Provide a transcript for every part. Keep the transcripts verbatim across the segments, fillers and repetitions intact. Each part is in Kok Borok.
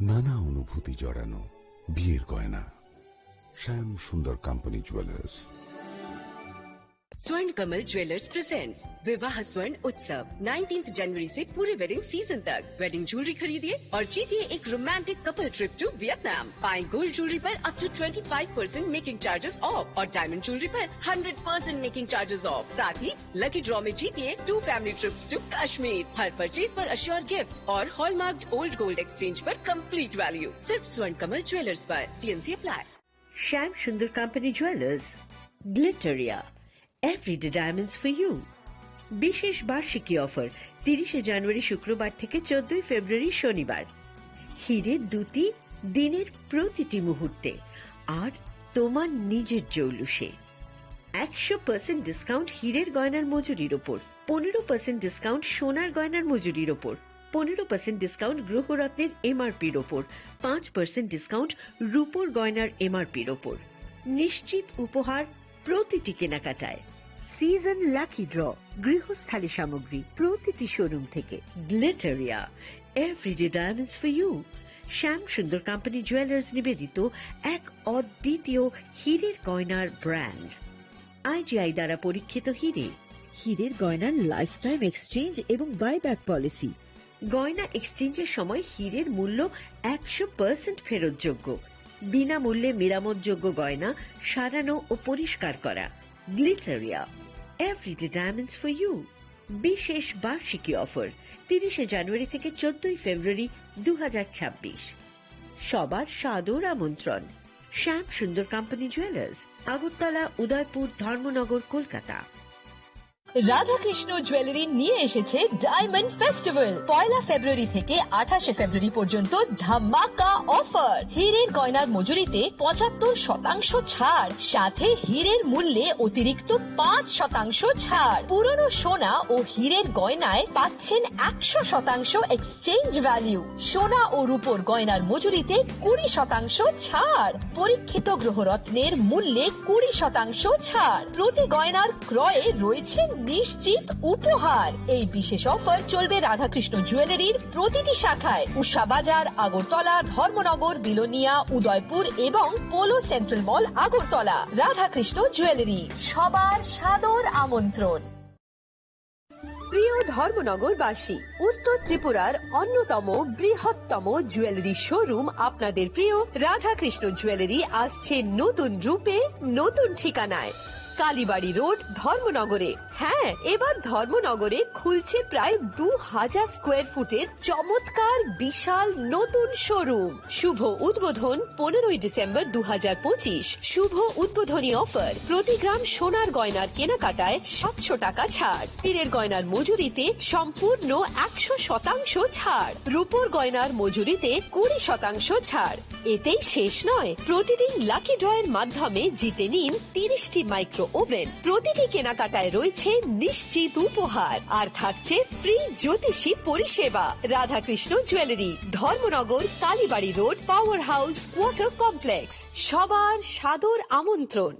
নানা অনুভূতি জড়ানো বিয়ের গয়না। শ্যাম সুন্দর কোম্পানি জুয়েলার্স। स्वर्ण कमल ज्वेलर्स प्रेजेंट्स विवाह स्वर्ण उत्सव नाइनटीन्थ जनवरी से पूरे वेडिंग सीजन तक। वेडिंग ज्वेलरी खरीदिए और जीतिए एक romantic couple trip to Vietnam. पाएं गोल्ड ज्वेलरी पर up to twenty five percent making charges off और डायमंड ज्वेलरी पर hundred percent making charges off. साथ ही लकी ड्रॉ में जीतिए two family trips to Kashmir. हर परचेज पर अश्योर गिफ्ट और हॉलमार्क्ड ओल्ड गोल्ड एक्सचेंज पर कंप्लीट वैल्यू। सिर्फ स्वर्ण कमल ज्वेलर्स पर। T&C apply. Shyam Sundar company jewellers, Glitteria, everyday diamonds for you. বিশেষ বার্ষিকী অফার, তিরিশে জানুয়ারি শুক্রবার থেকে চোদ্দই ফেব্রুয়ারি শনিবার। হিরে দুটি দিনের প্রতিটি মুহূর্তে, আর তোমার নিজের জৌলুসে। একশো পার্সেন্ট ডিসকাউন্ট হিরের গয়নার মজুরির ওপর, পনেরো পার্সেন্ট ডিসকাউন্ট সোনার গয়নার মজুরির ওপর, পনেরো পার্সেন্ট ডিসকাউন্ট গ্রহরত্নের এমআরপির ওপর, পাঁচ পার্সেন্ট ডিসকাউন্ট রূপোর গয়নার এমআরপির ওপর। নিশ্চিত উপহার প্রতিটি কেনাকাটায়। সিজন লাকি ড্র, গৃহস্থালী সামগ্রী প্রতিটি শোরুম থেকে। Glitteria, everyday diamonds for you. Shyam Sundar company jewellers নিবেদিত এক অদ্বিতীয় হীরের গয়নার ব্র্যান্ড। আইজিআই দ্বারা পরীক্ষিত হীরে। হীরের গয়নার লাইফ টাইম এক্সচেঞ্জ এবং বাইব্যাক পলিসি। গয়না এক্সচেঞ্জের সময় হীরের মূল্য একশো পার্সেন্ট ফেরতযোগ্য। বিনামূল্যে মেরামতযোগ্য গয়না সারানো ও পরিষ্কার করা। Glitteria, everyday diamonds for you. বিশেষ বার্ষিকী অফার, তিরিশে জানুয়ারি থেকে চোদ্দই ফেব্রুয়ারি দু হাজার ছাব্বিশ। সবার সাদর আমন্ত্রণ। শ্যাম সুন্দর কোম্পানি জুয়েলার্স, আগরতলা, উদয়পুর, ধর্মনগর, কলকাতা। রাধাকৃষ্ণ জুয়েলারি নিয়ে এসেছে ডায়মন্ড ফেস্টিভ্যাল। পয়লা ফেব্রুয়ারি থেকে আঠাশে ফেব্রুয়ারি পর্যন্ত ধামাকা অফার। হীরের গয়নার মজুরিতে পঁচাত্তর শতাংশ ছাড়, সাথে হীরের মূল্যে অতিরিক্ত পাঁচ শতাংশ ছাড়। পুরনো সোনা ও হীরের গয়নায় পাচ্ছেন একশো শতাংশ এক্সচেঞ্জ ভ্যালু। সোনা ও রূপোর গয়নার মজুরিতে কুড়ি শতাংশ ছাড়। পরীক্ষিত গ্রহরত্নের মূল্যে কুড়ি শতাংশ ছাড়। প্রতি গয়নার ক্রয়ে রয়েছে নিশ্চিত উপহার। এই বিশেষ অফার চলবে রাধাকৃষ্ণ জুয়েলারির প্রতিটি শাখায়, উষা বাজার, আগরতলা, ধর্মনগর, বিলোনিয়া, উদয়পুর এবং পোলো সেন্ট্রাল মল, আগরতলা। রাধাকৃষ্ণ জুয়েলারি, সবার সাদর আমন্ত্রণ। প্রিয় ধর্মনগরবাসী, উত্তর ত্রিপুরার অন্যতম বৃহত্তম জুয়েলারি শোরুম আপনাদের প্রিয় রাধাকৃষ্ণ জুয়েলারি আসছে নতুন রূপে, নতুন ঠিকানায়। কালীবাড়ি রোড, ধর্মনগরে। হ্যাঁ, এবার ধর্মনগরে খুলছে প্রায় দু হাজার স্কোয়ার ফুটের চমৎকার বিশাল নতুন শোরুম। শুভ উদ্বোধন পনেরোই ডিসেম্বর দু হাজার পঁচিশ। শুভ উদ্বোধনী অফার, প্রতি গ্রাম সোনার গয়নার কেনাকাটায় সাতশো টাকা ছাড়, হীরের গয়নার মজুরিতে সম্পূর্ণ একশো শতাংশ ছাড়, রূপোর গয়নার মজুরিতে কুড়ি শতাংশ ছাড়। এতেই শেষ নয়, প্রতিদিন লাকি ড্রয়ের মাধ্যমে জিতে নিন তিরিশটি মাইক্রো ওভেন। প্রতিটি কেনাকাটায় রয়েছে নিশ্চিত উপহার, আর থাকছে ফ্রি জ্যোতিষী পরিষেবা। Radhakrishna jewellery, Dharmanagar, Kalibari road, power house quarter complex. সবার সাদর আমন্ত্রণ।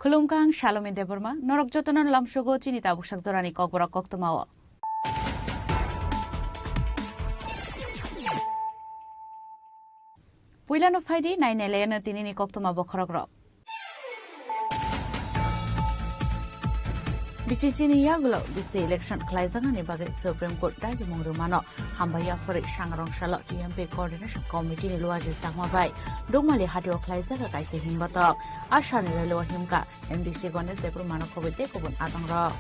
Khulumkha, ang Salome Debbarma, norok jotono lamsogo chini tabuk sak jorani kokborok koktwmao. Puilano phaidi, nainai laiano tinini koktwma bokhorokrok. B C C ni yagulo B C election khlaijaknani bagwi Supreme Court daigimung rwmano hambai yaphorwi sangrong salo T M P Coordination Committee ni Luaji Chakma bai Dukmali hatio khlaijak kaisa himbatok. A salni rally o himkha M D C Ganesh Debbarmano khobwi tei kubun atongrok.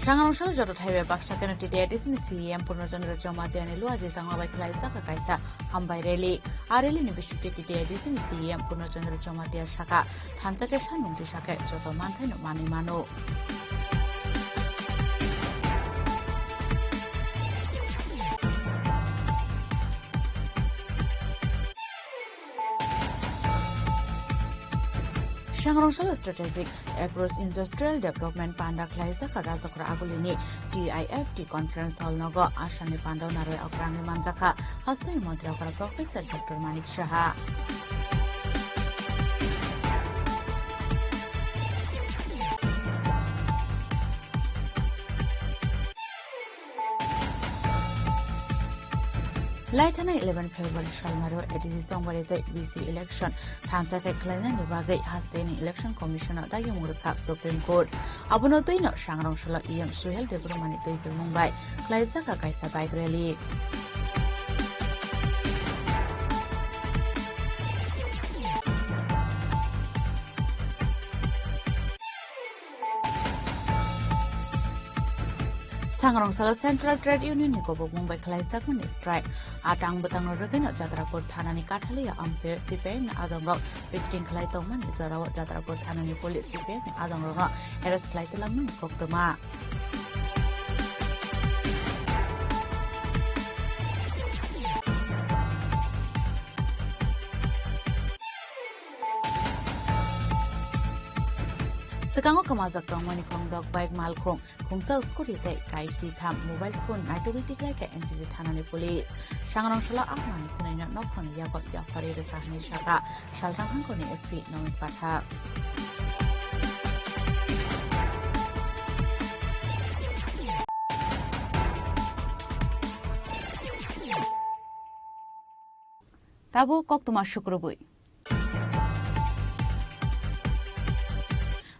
Sangrong salo joto thai bai baksa keno T T I D C ni C E M Purno Chandra Jamatia ni luaji jangma bai khlaijak kaisa hambai rally. A rally ni bisingtwi T T I D C ni C E M Purno Chandra Jamatia saka, thansa khe sanmung twi sakhe joto manthai no manwi mano. Sangrong salo Strategic Approach Industrial Development panda khlaijak Rajakhor Agulini T I F T Conference Hall nogo Assam ni panda narwi okrangwi manjakha hasteni montri okra Professor Doctor Manik Saha. Laithana eleven February salmaro A D C Chongbari tei B C election thansa khe khlainani bagwi hasteni Election Commission-o dayumung rwkha Supreme Court. Abono twino sangrong salo E M Suhel Debbarmani twijlmung bai khlaijak kaisa bike rally. Sangrong salo Central Trade Union ni kobokmung bai khlaijakmani strike. Atang bwtang no rwgwino Jatrapur thana ni Kathaliya amchaio C P I M ni adong rok picketing khlai tongmani jorao Jatrapur thana ni police C P I M ni adong rok no arrest khlai twlangmani koktwma. Swkango kwmajak tongmani khongdok bike malkhung, khungsa scooty tei kaisi tham mobile phone naitugwi tiklai kha N C C thanani police. Sangrong salo a manwi khwnaino nokhorni yago yapharwi rwkha hwnwi sakha Salthang hangkhorni S P Nomit Pathak. Tabuk koktwma sukrubwi.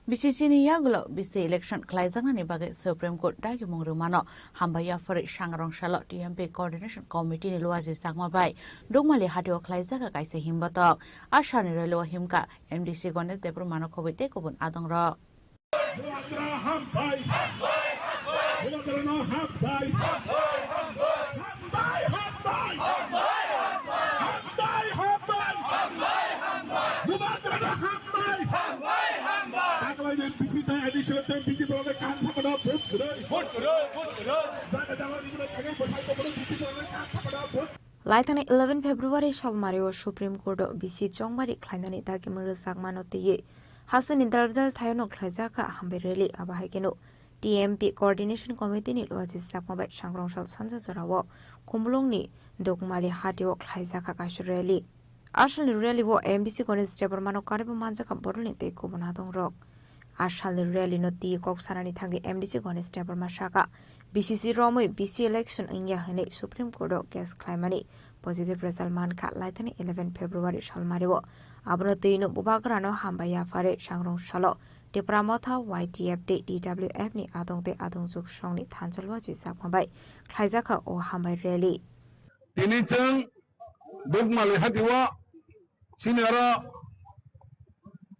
B C C ni yagulo B C election khlaijaknani bagwi Supreme Court dagimung rwmano hambai yapharwi sangrong salo T M P Coordination Committee ni luaji chakma bai Dukmali hatio khlaijak kaisa himbatok. A salni rally o himkha M D C Ganesh Debbarmano khobwi tei kubun adongrok. Bubagra hambai. Bubagrano hambai. Hambai, hambai. Hambai, hambai. Bubagrano hambai. Taklaini bisi tei additional tei bisi borokni kaham sakano vote kwrwi. Vote kwrwi, vote kwrwi. Jaga jaga ni borok thangwi bwsai tongmani bisi borokni kaham sakano vote. Laithani eleven February salmario Supreme Court o B C chongbari khlainani dagimung rwjakmano twiwi hasteni dal dal thaiono khlaijak kha hambai rally. Abo hai kheno T M P Coordination Committee ni luaji chakma bai sangrong sal sanja jorao Khumulwng ni Dukmali hatio khlaijak kha kaisa rally. A salni rally o M D C Ganesh Debbarmano karwi manjakha borokni tei kubun adongrok. A salni rally no twi kok sanani thangwi M D C Ganesh Debbarma sakha, B C C romwi B C election wngya hwnwi Supreme Court o case khlaimani positive result mankha laithani eleven February salmario. Abono twino Bubagrano hambai yapharwi sangrong salo Tipra Motha, Y T F tei T W F ni adong tei adongjwk songni thansa luaji chakma bai khlaijakha o hambai rally. Tini chwng Dukmali hatio chini oro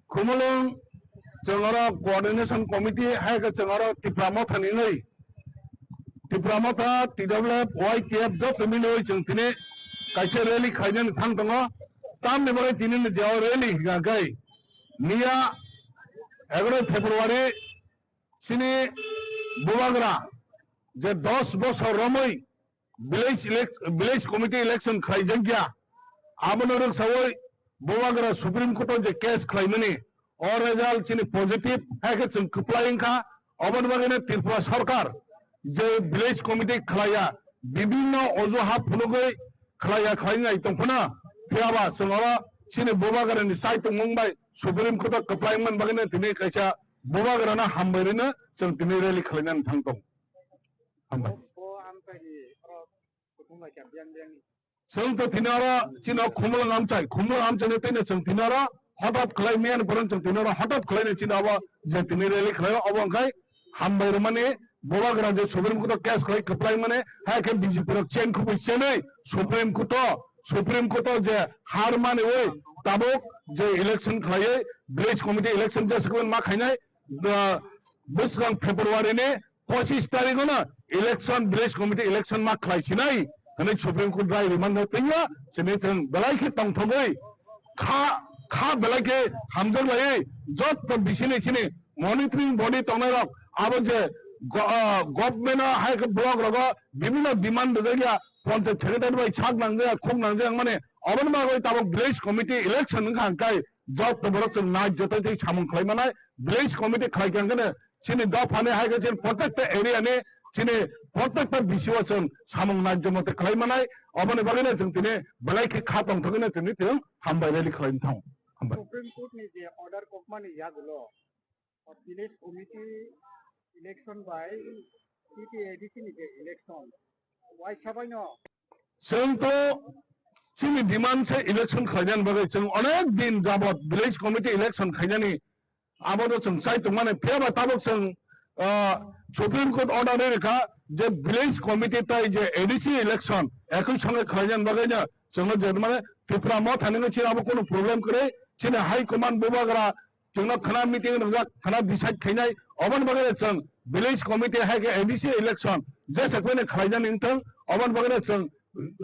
Khumulwng chwng oro coordination committee hai khe chwng oro Tipra Motha ni wngwi Tipra Motha, T W F, Y T F joto miliwi chwng tini kaisa rally khainani thang tongo. Tamni bagwi tini ni je o rally hinkha khe miya egaroh February chini Bubagra je dos bosor romwi village elec-, village committee election khlaijakya, abono rwksawi Bubagra Supreme Court o je case khlaimani, o result chini positive hai khe chwng kwplai wngkha. Oboni bagwino Tripura Sarkar je village committee khlaiya, bibinno ojuha phunugwi khlaiya khlainai tongphano, phiyaba chwng oro chini Bubagrani chai tongmung bai Supreme Court o kwplai wngmani bagwino tini kaisa Bubagrano hambai rwino chwng tini rally khlainani thang tongo. Hambai. Bo amchaini oro kuthum bai kha biyang biyang. Chwng to tini oro chino Khumulwng amchai, Khumulwng amchaini twi no chwng tini oro hotat khlai miyani borok chwng tini oro hotat khlai ni chini abo je tini rally khlai obo wngkhai hambai rwmani Bubagra je Supreme Court o case khlai kwplai mani hai khe B J P rok chen khubui chenwi Supreme Court o, Supreme Court o je har mani oi tabuk je election khlaiwi village committee election je swkang ma khainai, ah, bwskang February ni Pochis tarikh no election, village committee election ma khlai sinai, hwnwi Supreme Court rai rwmani twiya, chini chwng belai khe tongthogwi kha, kha belai khe hamjak laiwi jotto bisini chini monitoring body tongnai rok abo je go-, ah, government o hai khe block rogo bibhinno demand rijak ya, panchayat secretary bai sak nangjak ya, khuk nangjak ya, mane oboni bagwi tabuk village committee election wngkha hwnkhe jotto borok chwng nai joto tei samung khlai manai, village committee khlai khe hwnkhe chini dophani hai khe chini protekta area ni chini protekta B C o chwng samung nai joto khlai manai, oboni bagwi no chwng tini belai khe kha tongthogwi no chwngni tong hambai rally khlai thang. Hambai. Supreme Court ni je order kokmani yagulo, village committee election bai T T A D C ni je election, waisa bai no. Chwng to chini demand se election khlainani bagwi chwng onek din jabot village committee election khainani abo no chwng chai tongmani, phiya ba tabuk chwng, ah, Supreme Court order rikha je village committee tai je A D C election ekoi songe khlainani bagwi no chwngno je mane Tipra Motha ni chini abo kono problem kwrwi, chini high command bubagra chwngno khana meeting wngjak, khana decide khainai, oboni bagwi chwng village committee hai khe A D C election jesa koine khlainani wngthang, oboni bagwi chwng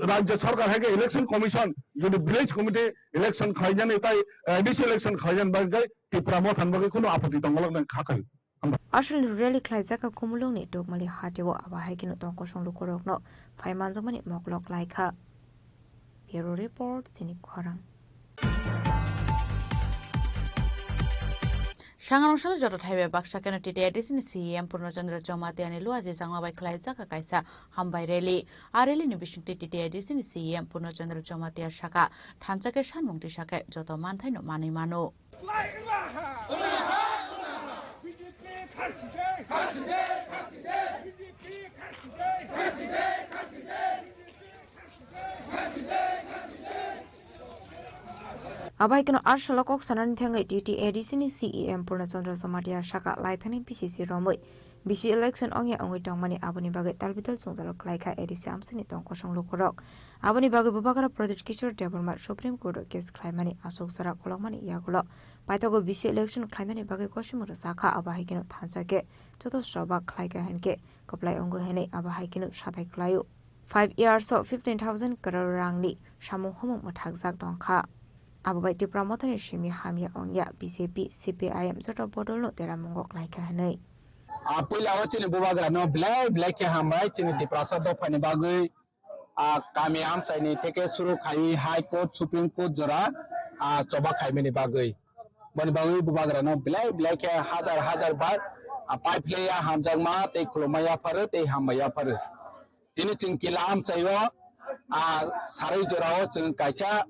Rajya Sarkar hai khe election commission jodi village committee election khlainani tai A D C election khlainani bagwi Tipra Motha ni bagwi kono apatti tongwlak nang kha khai. Aswlni rally khlaijak kha Khumulwngni Dukmali hatio, abo hai kheno tong kosong lukurokno phai manjakmani moklok lai kha. Bureau Report, chini khorang. Sangrong salo joto thaibai baksa keno T T A D C ni C E M Purno Chandra Jamatia ni luaji jangma bai khlaijak kha kaisa hambai rally. A rally ni bisingtwi T T A D C ni C E M Purno Chandra Jamatia saka, thansa khe sanmung tisa khe joto manthaino manwi mano. Abai keno arsalo kok sanani thangwi T T A D C ni C E M Purna Chandra Jamatia saka laithani B C C romwi B C election ongya wngwi tongmani, aboni bagwi talbital chwngjalok khlaikha A D C amsini tong kosong lukurok. Aboni bagwi Bubagra Pradyut Kishore Debbarma Supreme Court o case khlaimani aswk jora kolokmani yagulo paithago B C election khlainani bagwi kosimung rwjakha, abo hai kheno thansa khe joto choba khlaikha hinkhe kwplai wngo hinwi abo hai kheno sadai khlaio. Five years o fifteen thousand crore rangni samung humung mwthakjak tongkha. Abo bai Tipra Mothani simi hamya wngya B J P, C P I M joto bodolno deramungo khlaikha hinwi. A puila o chini bubagrano belai belai khe hambai chini Tiprasa dophani bagwi, a kami amchaini theke suru khai High Court, Supreme Court jora, a choba khaimani bagwi. Boni bagwi bubagrano belai belai khe hajar hajar bar, a pai phlaiya hamjakma tei khulumma yapharo tei hambai yapharo. Tini chwng kila amchaio, a sarwi jorao chwng kaisa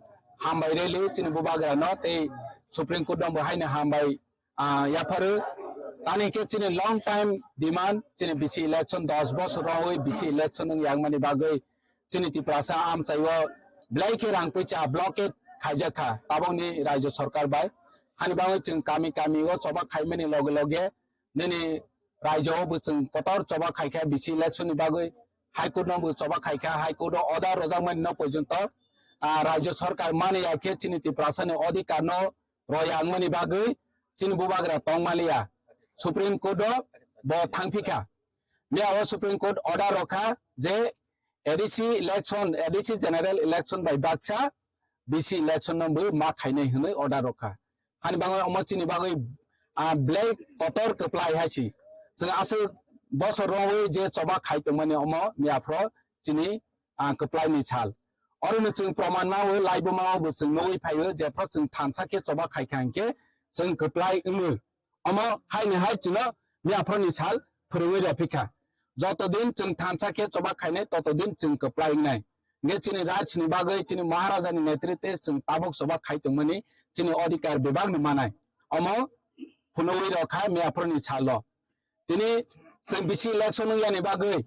hambai rally chini bubagrano tei Supreme Court no bo haino hambai, ah, yapharo. Tani khe chini long time demand, chini B C election dos bosor rogwi B C election wng yangmani bagwi chini Tiprasa amchaio belai khe rang puicha blockade khaijakha tabokni Rajya Sarkar bai. Hani bagwi chwng kami kami o choba khaimani loge loge nini raijao bo chwng kotor choba khaikha B C election ni bagwi, High Court no bo choba khaikha, High Court o order rojakmani no porjonto, ah, Rajya Sarkar mani ya khe chini Tiprasa ni odhikar no roya wngmani bagwi chini bubagra tongmaliya. Supreme Court o bo thangphikha. Miya o Supreme Court order rokha je A D C election, A D C general election bai baksa B C election no bo ma khainai hinwi order rokha. Hani bagwi omo chini bagwi, ah, belai kotor kwplai hai si. Chwng aswk bosor rogwi je choba khai tongmani omo miya phro chini, ah, kwplai ni sal. Oro no chwng proman ma o, laibo ma o bo chwng nugwi phai o, jephru chwng thansa khe choba khai kha hinkhe chwng kwplai wngo. Omo haini hai chwngno miya phro ni sal phwrwngwi rw phi kha. Joto din chwng thansa khe choba khainai, toto din chwng kwplai wngnai. Hinkhe chini raj ni bagwi chini Maharaja ni netritwe chwng tabuk choba khai tongmani chini odhikar bebak no manai. Omo phunugwi rw kha miya phro ni salo. Tini chwng B C election wng yani bagwi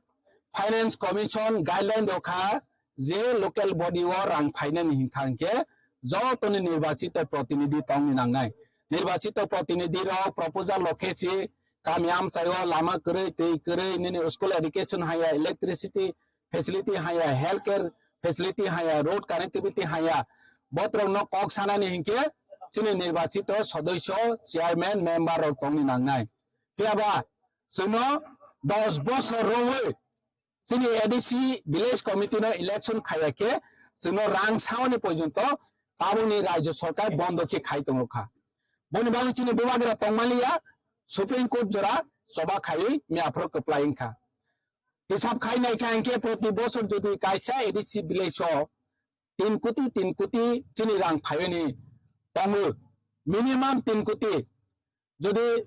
Finance Commission guideline rw kha je local body o rang phainani hinkha hinkhe jotoni nirbachito protinidhi tongni nangnai. Nirbachito protinidhi rok proposal rw khe si kami amchaio lama kwrwi, twi kwrwi, nini school education haya, electricity facility haya, health care facility haya, road connectivity haya, botrok no kok sanani hinkhe chini nirbachito sodosyo, chairman, member rok tongni nangnai. Phiya ba chwngno dos bosor romwi chini A D C village committee no election khaiya khe chwngno rang saoni porjonto tabukni rajya sarkar bondo khe khai tongo kha. Boni bagwi chini bubagra tongmaliya Supreme Court jora choba khaiwi miyaphoro kwplai wngkha. Hisab khai naikha hinkhe proti bosor jodi kaisa A D C village o tin koti, tin koti chini rang phaiwi ni tongo, minimum tin koti. Jodi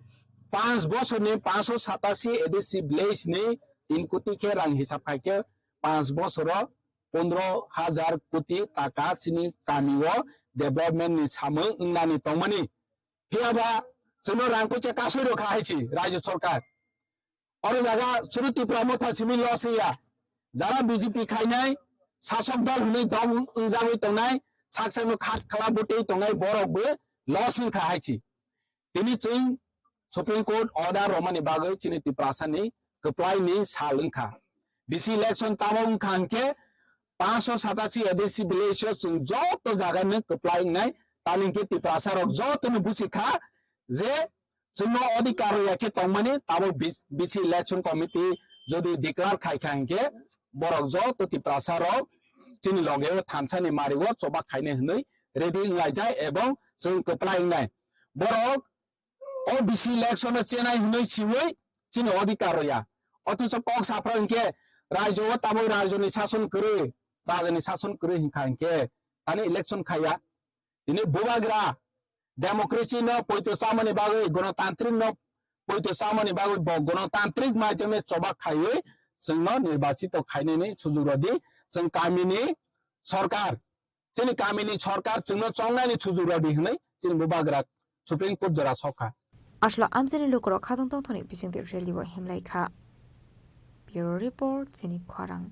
panch bosorni panchsho satasi A D C village ni tin koti khe rang hisab khai khe panch bosoro pondro hajar koti taka chini kamio development ni samung wngnani tongmani. Phiyaba chwngno rang poisa kasui rokha hai si rajya sarkar. Oro jaga chwrwi Tipra Motha simi loss wngya. Jara B J P khainai sasok dol hwnwi dom wngjagwi tongnai, sak sakno khat khala bwtwi tongnai borok bo loss wngkha hai si. Tini chwng Supreme Court order romani bagwi chini Tiprasani kwplaini sal wngkha. B C election tabok wngkha hinkhe panchsho satasi A D C village o chwng joto jaga no kwplai wngnai, tamni hinkhe Tiprasa rok joto no busi kha je chwngno odhikar rwya khe tongmani tabok B C, B C election committee jodi declare khai kha hinkhe borok joto Tiprasa rok chini loge o thansa ni mari o choba khainai hwnwi ready wnglaijak ebong chwng kwplai wngnai. Borok o B C election o chenai hwnwi siwi chini odhikar rwya. Othocho kok saphra hinkhe rajyo o tabuk rajyo ni sason kwrwi, rajyo ni sason kwrwi hinkha hinkhe thani election khaiya. Tini bubagra democracy no poito chamani bagwi, gonotantrik no poito chamani bagwi bo gonotantrik maidhyome choba khaiwi chwngno nirbachito khainani sujuk rwdi. Chwng kamini sorkar Chini kamini sorkar chwngno chongnani sujuk rwdi hwnwi chini bubagra Supreme Court jora sokha. Aswk amchaini lukurok khatungtong thani bisingtwi rally o himlai kha. Bureau Report, chini khorang.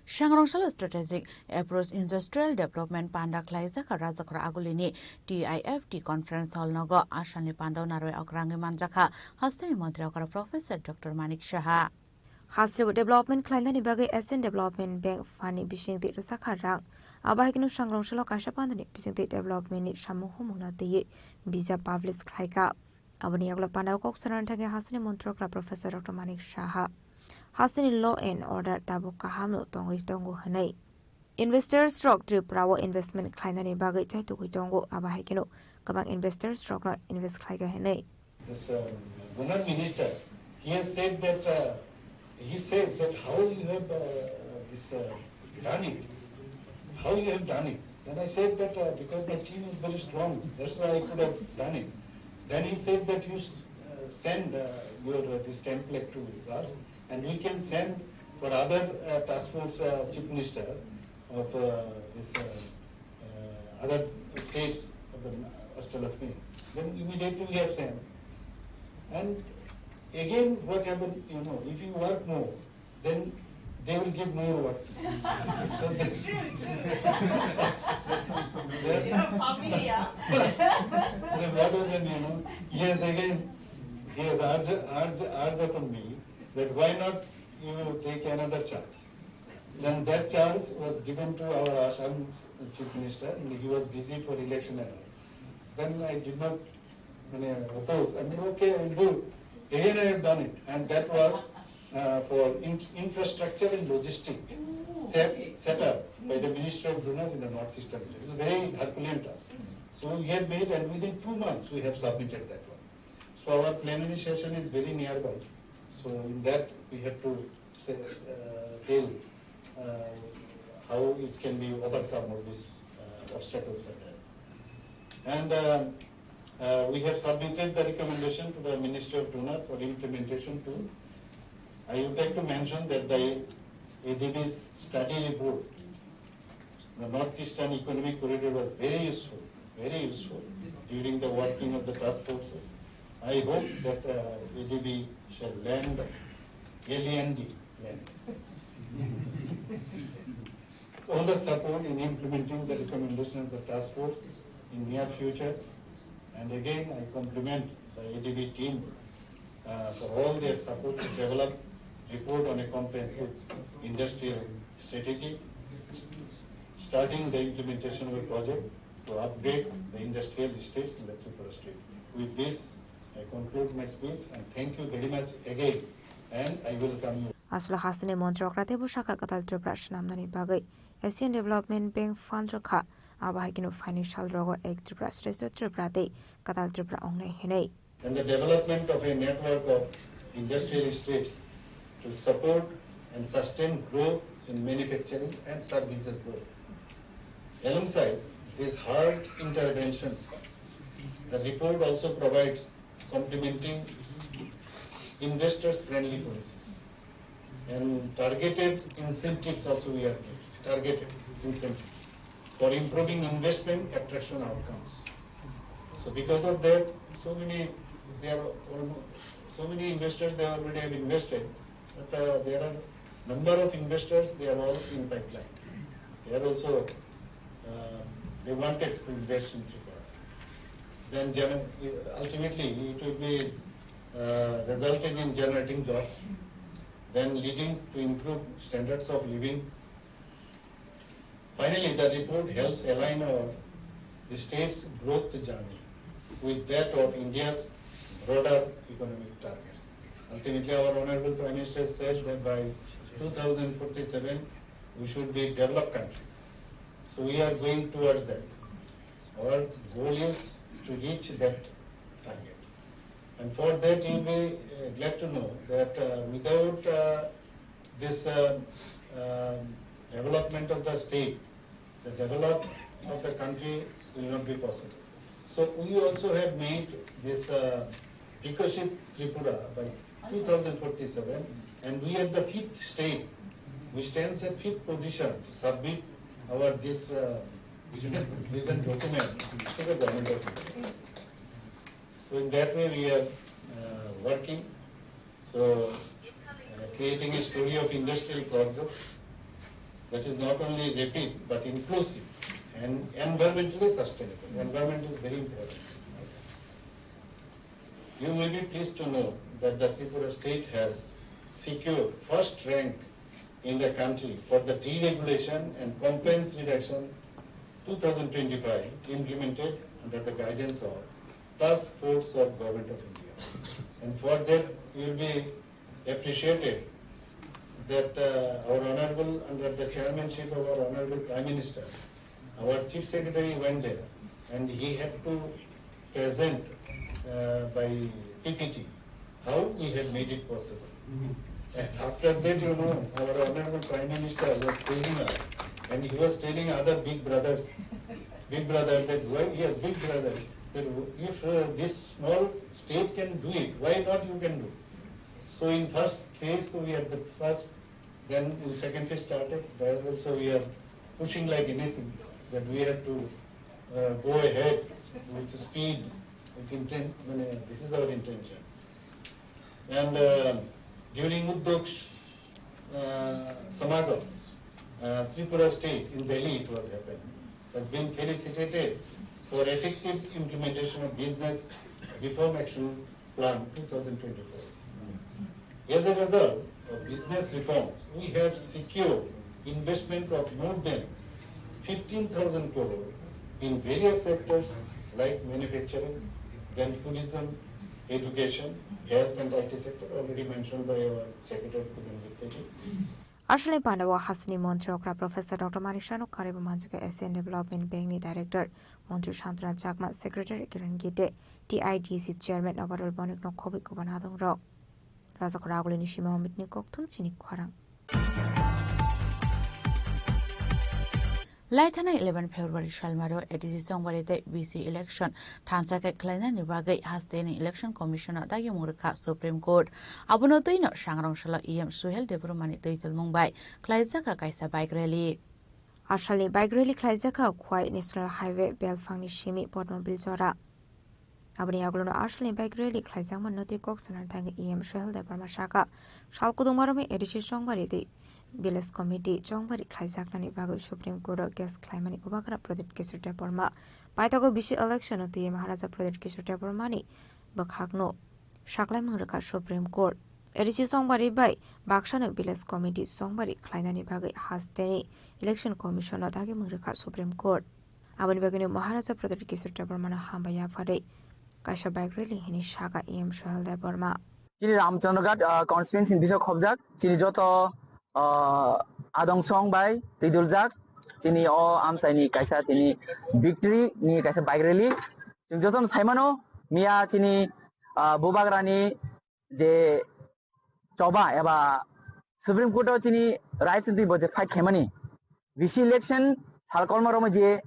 Shangrong salo Strategic Approach Industrial Development panda khlaijak kha Rajakhor Agulini T I F T Conference Hall nogo. Asalni pandao narwai okrangwi manjakha hasteni montri okra Professor Doctor Manik Saha. Hasteo development khlainani bagwi Asian Development Bank fund ni bisingtwi rwchapkha rang. Abo hai kheno shangrong salo kaisa pandani bisingtwi development ni samung humung no twiwi bijap publish khlaikha. Aboni yagulo pandao kok sanani thangwi hasteni montri okra Professor Doctor Manik Saha hasteni law and order tabuk kaham no tongwi tongo hwnwi. Investors rok Tripura o investment khlainani bagwi chaitugwi tongo, abo hai kheno kwbang investors rokno invest khlaikha hwnwi. This, uh, Gunnar minister, he has said that, uh, he said that how you have, uh, this, uh, done it, how you have done it. Then I said that, uh, because my team is very strong, that's why I could have done it. Then he said that you s- uh, send, uh, your, uh, this template to us, and we can send for other, uh, task force, uh, chief minister of, uh, this, uh, uh, other states of the Ashtalakshmi. Then immediately we have sent. And again, what happened, you know, if you work more, then they will give more work. So that's true, true. They are familiar. Then what happened, you know, he has again, he has urged, urged, urged upon me that why not you take another charge. Then that charge was given to our Assam Chief Minister, and he was busy for election and all. Then I did not, মানে, oppose. I mean, okay, I will do. Again, I have done it, and that was, uh, for in- infrastructure and logistic set, set up by the Minister of Drona in the Northeastern region. It's a very Herculean task. So we have made, and within two months we have submitted that one. So our plenary session is very nearby. So in that we have to say, uh, tell, uh, how it can be overcome, all these, uh, obstacles are there. And, uh, uh, we have submitted the recommendation to the Ministry of Drona for implementation too. I would like to mention that the A D B's study report, the Northeastern Economic Corridor, was very useful, very useful during the working of the task forces. I hope that, uh, A D B shall land, L A N D, land. All the support in implementing the recommendation of the task force in near future. And again, I compliment the A D B team, uh, for all their support to develop report on a comprehensive industrial strategy, starting the implementation of a project to upgrade the industrial estates in the Tripura state. With this, I conclude my speech and thank you very much again, and I welcome you. Aswk hasteni montri okra teibo sakha kwtal Tripura swnamnani bagwi Asian Development Bank Fund rwkha, abo hai kheno phaini sal rogo ek Tripura Shreshtha Tripura tei kwtal Tripura wngnai hinwi. And the development of a network of industrial estates to support and sustain growth in manufacturing and services both. Alongside these hard interventions, the report also provides complementing investors-friendly policies and targeted incentives also we are giving, targeted incentives for improving investment attraction outcomes. So because of that, so many, there are almost, so many investors, they already have invested, but, uh, there are number of investors, they are all in pipeline. They are also, uh, they wanted to invest in Tripura. Then gener-, ultimately, it will be, uh, resulted in generating jobs, then leading to improved standards of living. Finally, the report helps align our, the state's growth journey with that of India's broader economic targets. Ultimately, our Honorable Prime Minister said that by two thousand forty-seven, we should be a developed country. So we are going towards that. Our goal is to reach that target. And for that, you'll be, uh, glad to know that, uh, without, uh, this, uh, um, development of the state, the development of the country will not be possible. So we also have made this, uh, Viksit Tripura by two thousand forty-seven, and we are the fifth state. We stand at fifth position to submit our this, uh, vision document to the government of India. So in that way we are, uh, working. So, uh, creating a story of industrial progress that is not only rapid but inclusive and environmentally sustainable. Environment is very important. You will be pleased to know that the Tripura state has secured first rank in the country for the deregulation and compliance reduction two thousand twenty-five implemented under the guidance of Task Force of Government of India. And for that, you will be appreciated that, uh, our Honorable, under the chairmanship of our Honorable Prime Minister, our Chief Secretary went there and he had to present, uh, by P P T how we had made it possible. And after that, you know, our Honorable Prime Minister was praising us and he was telling other big brothers, big brother, that why we are big brother, that if, uh, this small state can do it, why not you can do? So in first phase, we are the first, then in second phase started, there also we are pushing like anything, that we have to, uh, go ahead with speed, with intent, মানে, this is our intention. And, uh, during Udyog, uh, Samagam, uh, Tripura state in Delhi it was happened, has been felicitated for effective implementation of Business Reform Action Plan two thousand twenty-four. As a result of business reforms, we have secured investment of more than fifteen thousand crore in various sectors like manufacturing, then tourism, education, health and I T sector, already mentioned by our Secretary Kudan Gupta ji. Aswkni pandao hasteni montri okra Professor Doctor Manik Saha no karwi bo manjak kha Asian Development Bank ni Director, Montri Santana Chakma, Secretary Kiran Gite, T I D C Chairman Overall Bonik no khobwi kubun adong rok. Rajakhor Agulini Sima Amit ni kokthum chini khorang. Lai thanai eleven February salmaro A D C Chongbari tei V C election thansa khe khlainani bagwi hasteni Election Commission-o dagyamung rwkha Supreme Court. Abono twino sangrong salo E M Suhel Debbarmani twi twlmung bai khlaijakha kaisa bike rally. Asalni bike rally khlaijakha Khowai National Highway belphangni simi Padmabil jora. Aboni yagulono asalni bike rally khlaijakmani twi kok sanani thangwi E M Suhel Debbarma sakha, sal kudungma romwi A D C Chongbari tei Village Committee Chongbari khlaijaknani bagwi Supreme Court-o case khlaimani Bubagra Pradyut Kishore Debbarma paithago V C election-o twi Maharaja Pradyut Kishore Debbarmani bwkhakno saklaimung rwkha Supreme Court. A D C Chongbari bai baksano Village Committee Chongbari khlainani bagwi hasteni Election Commission-o dagyamung rwkha Supreme Court. Aboni bagwino Maharaja Pradyut Kishore Debbarmano hambai yapharwi kaisa bike rally hwnwi sakha E M Sohel Debbarma. Chini Ramchandraghat, ah, constituency ni bisok khobjak, chini joto, ah, adong song bai twiduljak, chini o amchaini kaisa tini victory ni kaisa bike rally. Chwng jotono saimano, miya chini, ah, Bubagrani je choba eba Supreme Court o chini rights twi bo je fight khaimani, V C election sal kolma romo je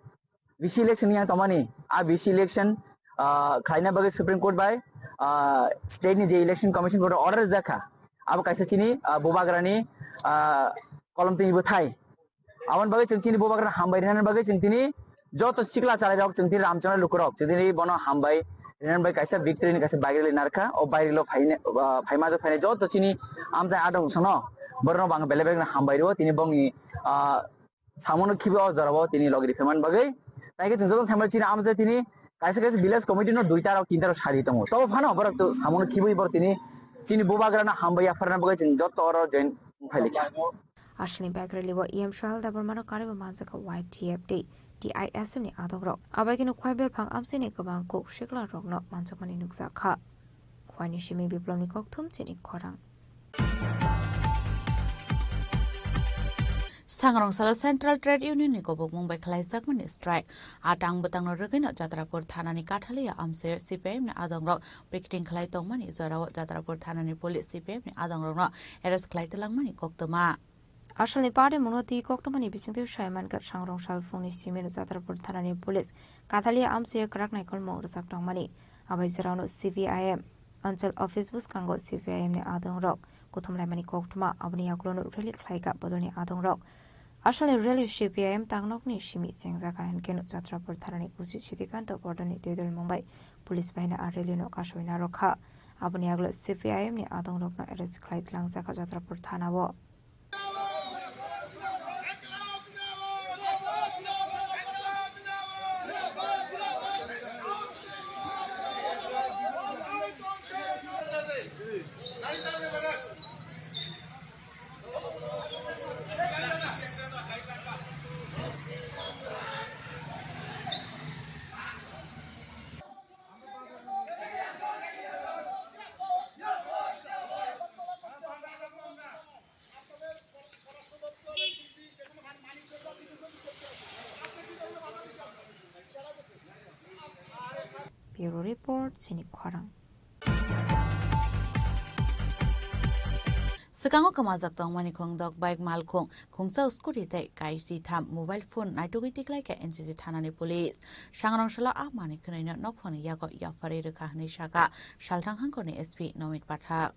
V C election yang tomani, a V C election, ah, khlaina bagwi Supreme Court bai, ah, state ni je election commission board order jakha, abo kaisa chini, ah, Bubagrani, ah, kolom twi bo thai. Aboni bagwi chwng chini Bubagrano hambai rwnani bagwi chwng tini joto sikla chalairok, chwng tini Ramchandra lukurok, chwng tini bono hambai rwnani bagwi kaisa victory ni kaisa bike rally narwkha. O bike rally o phaine, ah, phaima jok phainai joto chini amchai adong sono borokno bo ang belai belai no hambai rwo. Tini bongni, ah, samono khibi o jorao tini logi riphaimani bagwi. Tai khe chwng joto saimano chini amchai tini kaisa kaisa village committee no duita rok tinta rok sadi tongo. Tobo phano borok to samono khibui borok tini chini Bubagrano hambai yapharna bagwi chwng joto oro join wngphailikha. Aswlni bike rally o E M Sohel Debbarmano karwibo manjakha Y T F tei T I S F ni adongrok. Abaikhe no Khwai belphang amchaini kwbang kok siklarokno manjakmani nukjakha. Khwaini simi Biplobni kokthum chini khorang. Sangrong salo Central Trade Union ni kobokmung bai khlaijakmani strike. A tang bwtangno rwgwino Jatrapur thanani Kathalia amchaio C P I M ni adongrok picketing khlai tongmani jorao Jatrapur thanani police C P I M ni adongrokno arrest khlai twlangmani koktwma. Asalni party mungno twi koktwmani bisingtwi sai mankha Sangrong sal phungni simino Jatrapur thanani police Kathalia amchaio kwrak naikolmung rwjak tongmani. Abai jorao C P I M Anchal office bwskango C P I M ni adongrok kuthum laimani koktwma, aboni yagulono rally khlaikha bodolni adongrok. Asalni rally C P I M tangnokni simi chengjak, hankhe no Jatrapur thanani O C Siddhikanto Bordoni twidulmung bai police bahina a rally no kasui narwkha. Aboni yagulo C P I M ni adongrokno arrest khlai tlangjak Jatrapur thanao. Bureau Report, chini khorang. Swkango kwmajak tongmani khungdok bike malkhung, khungsa scooty tei kaisi tham mobile phone naitugwi tiklaikha N C C thanani police. Sangrong salo a manwi khwnaino nokphangni yago yapharwi rwkha hwnwi sakha Salthang Hangkorni S P Nomit Pathak.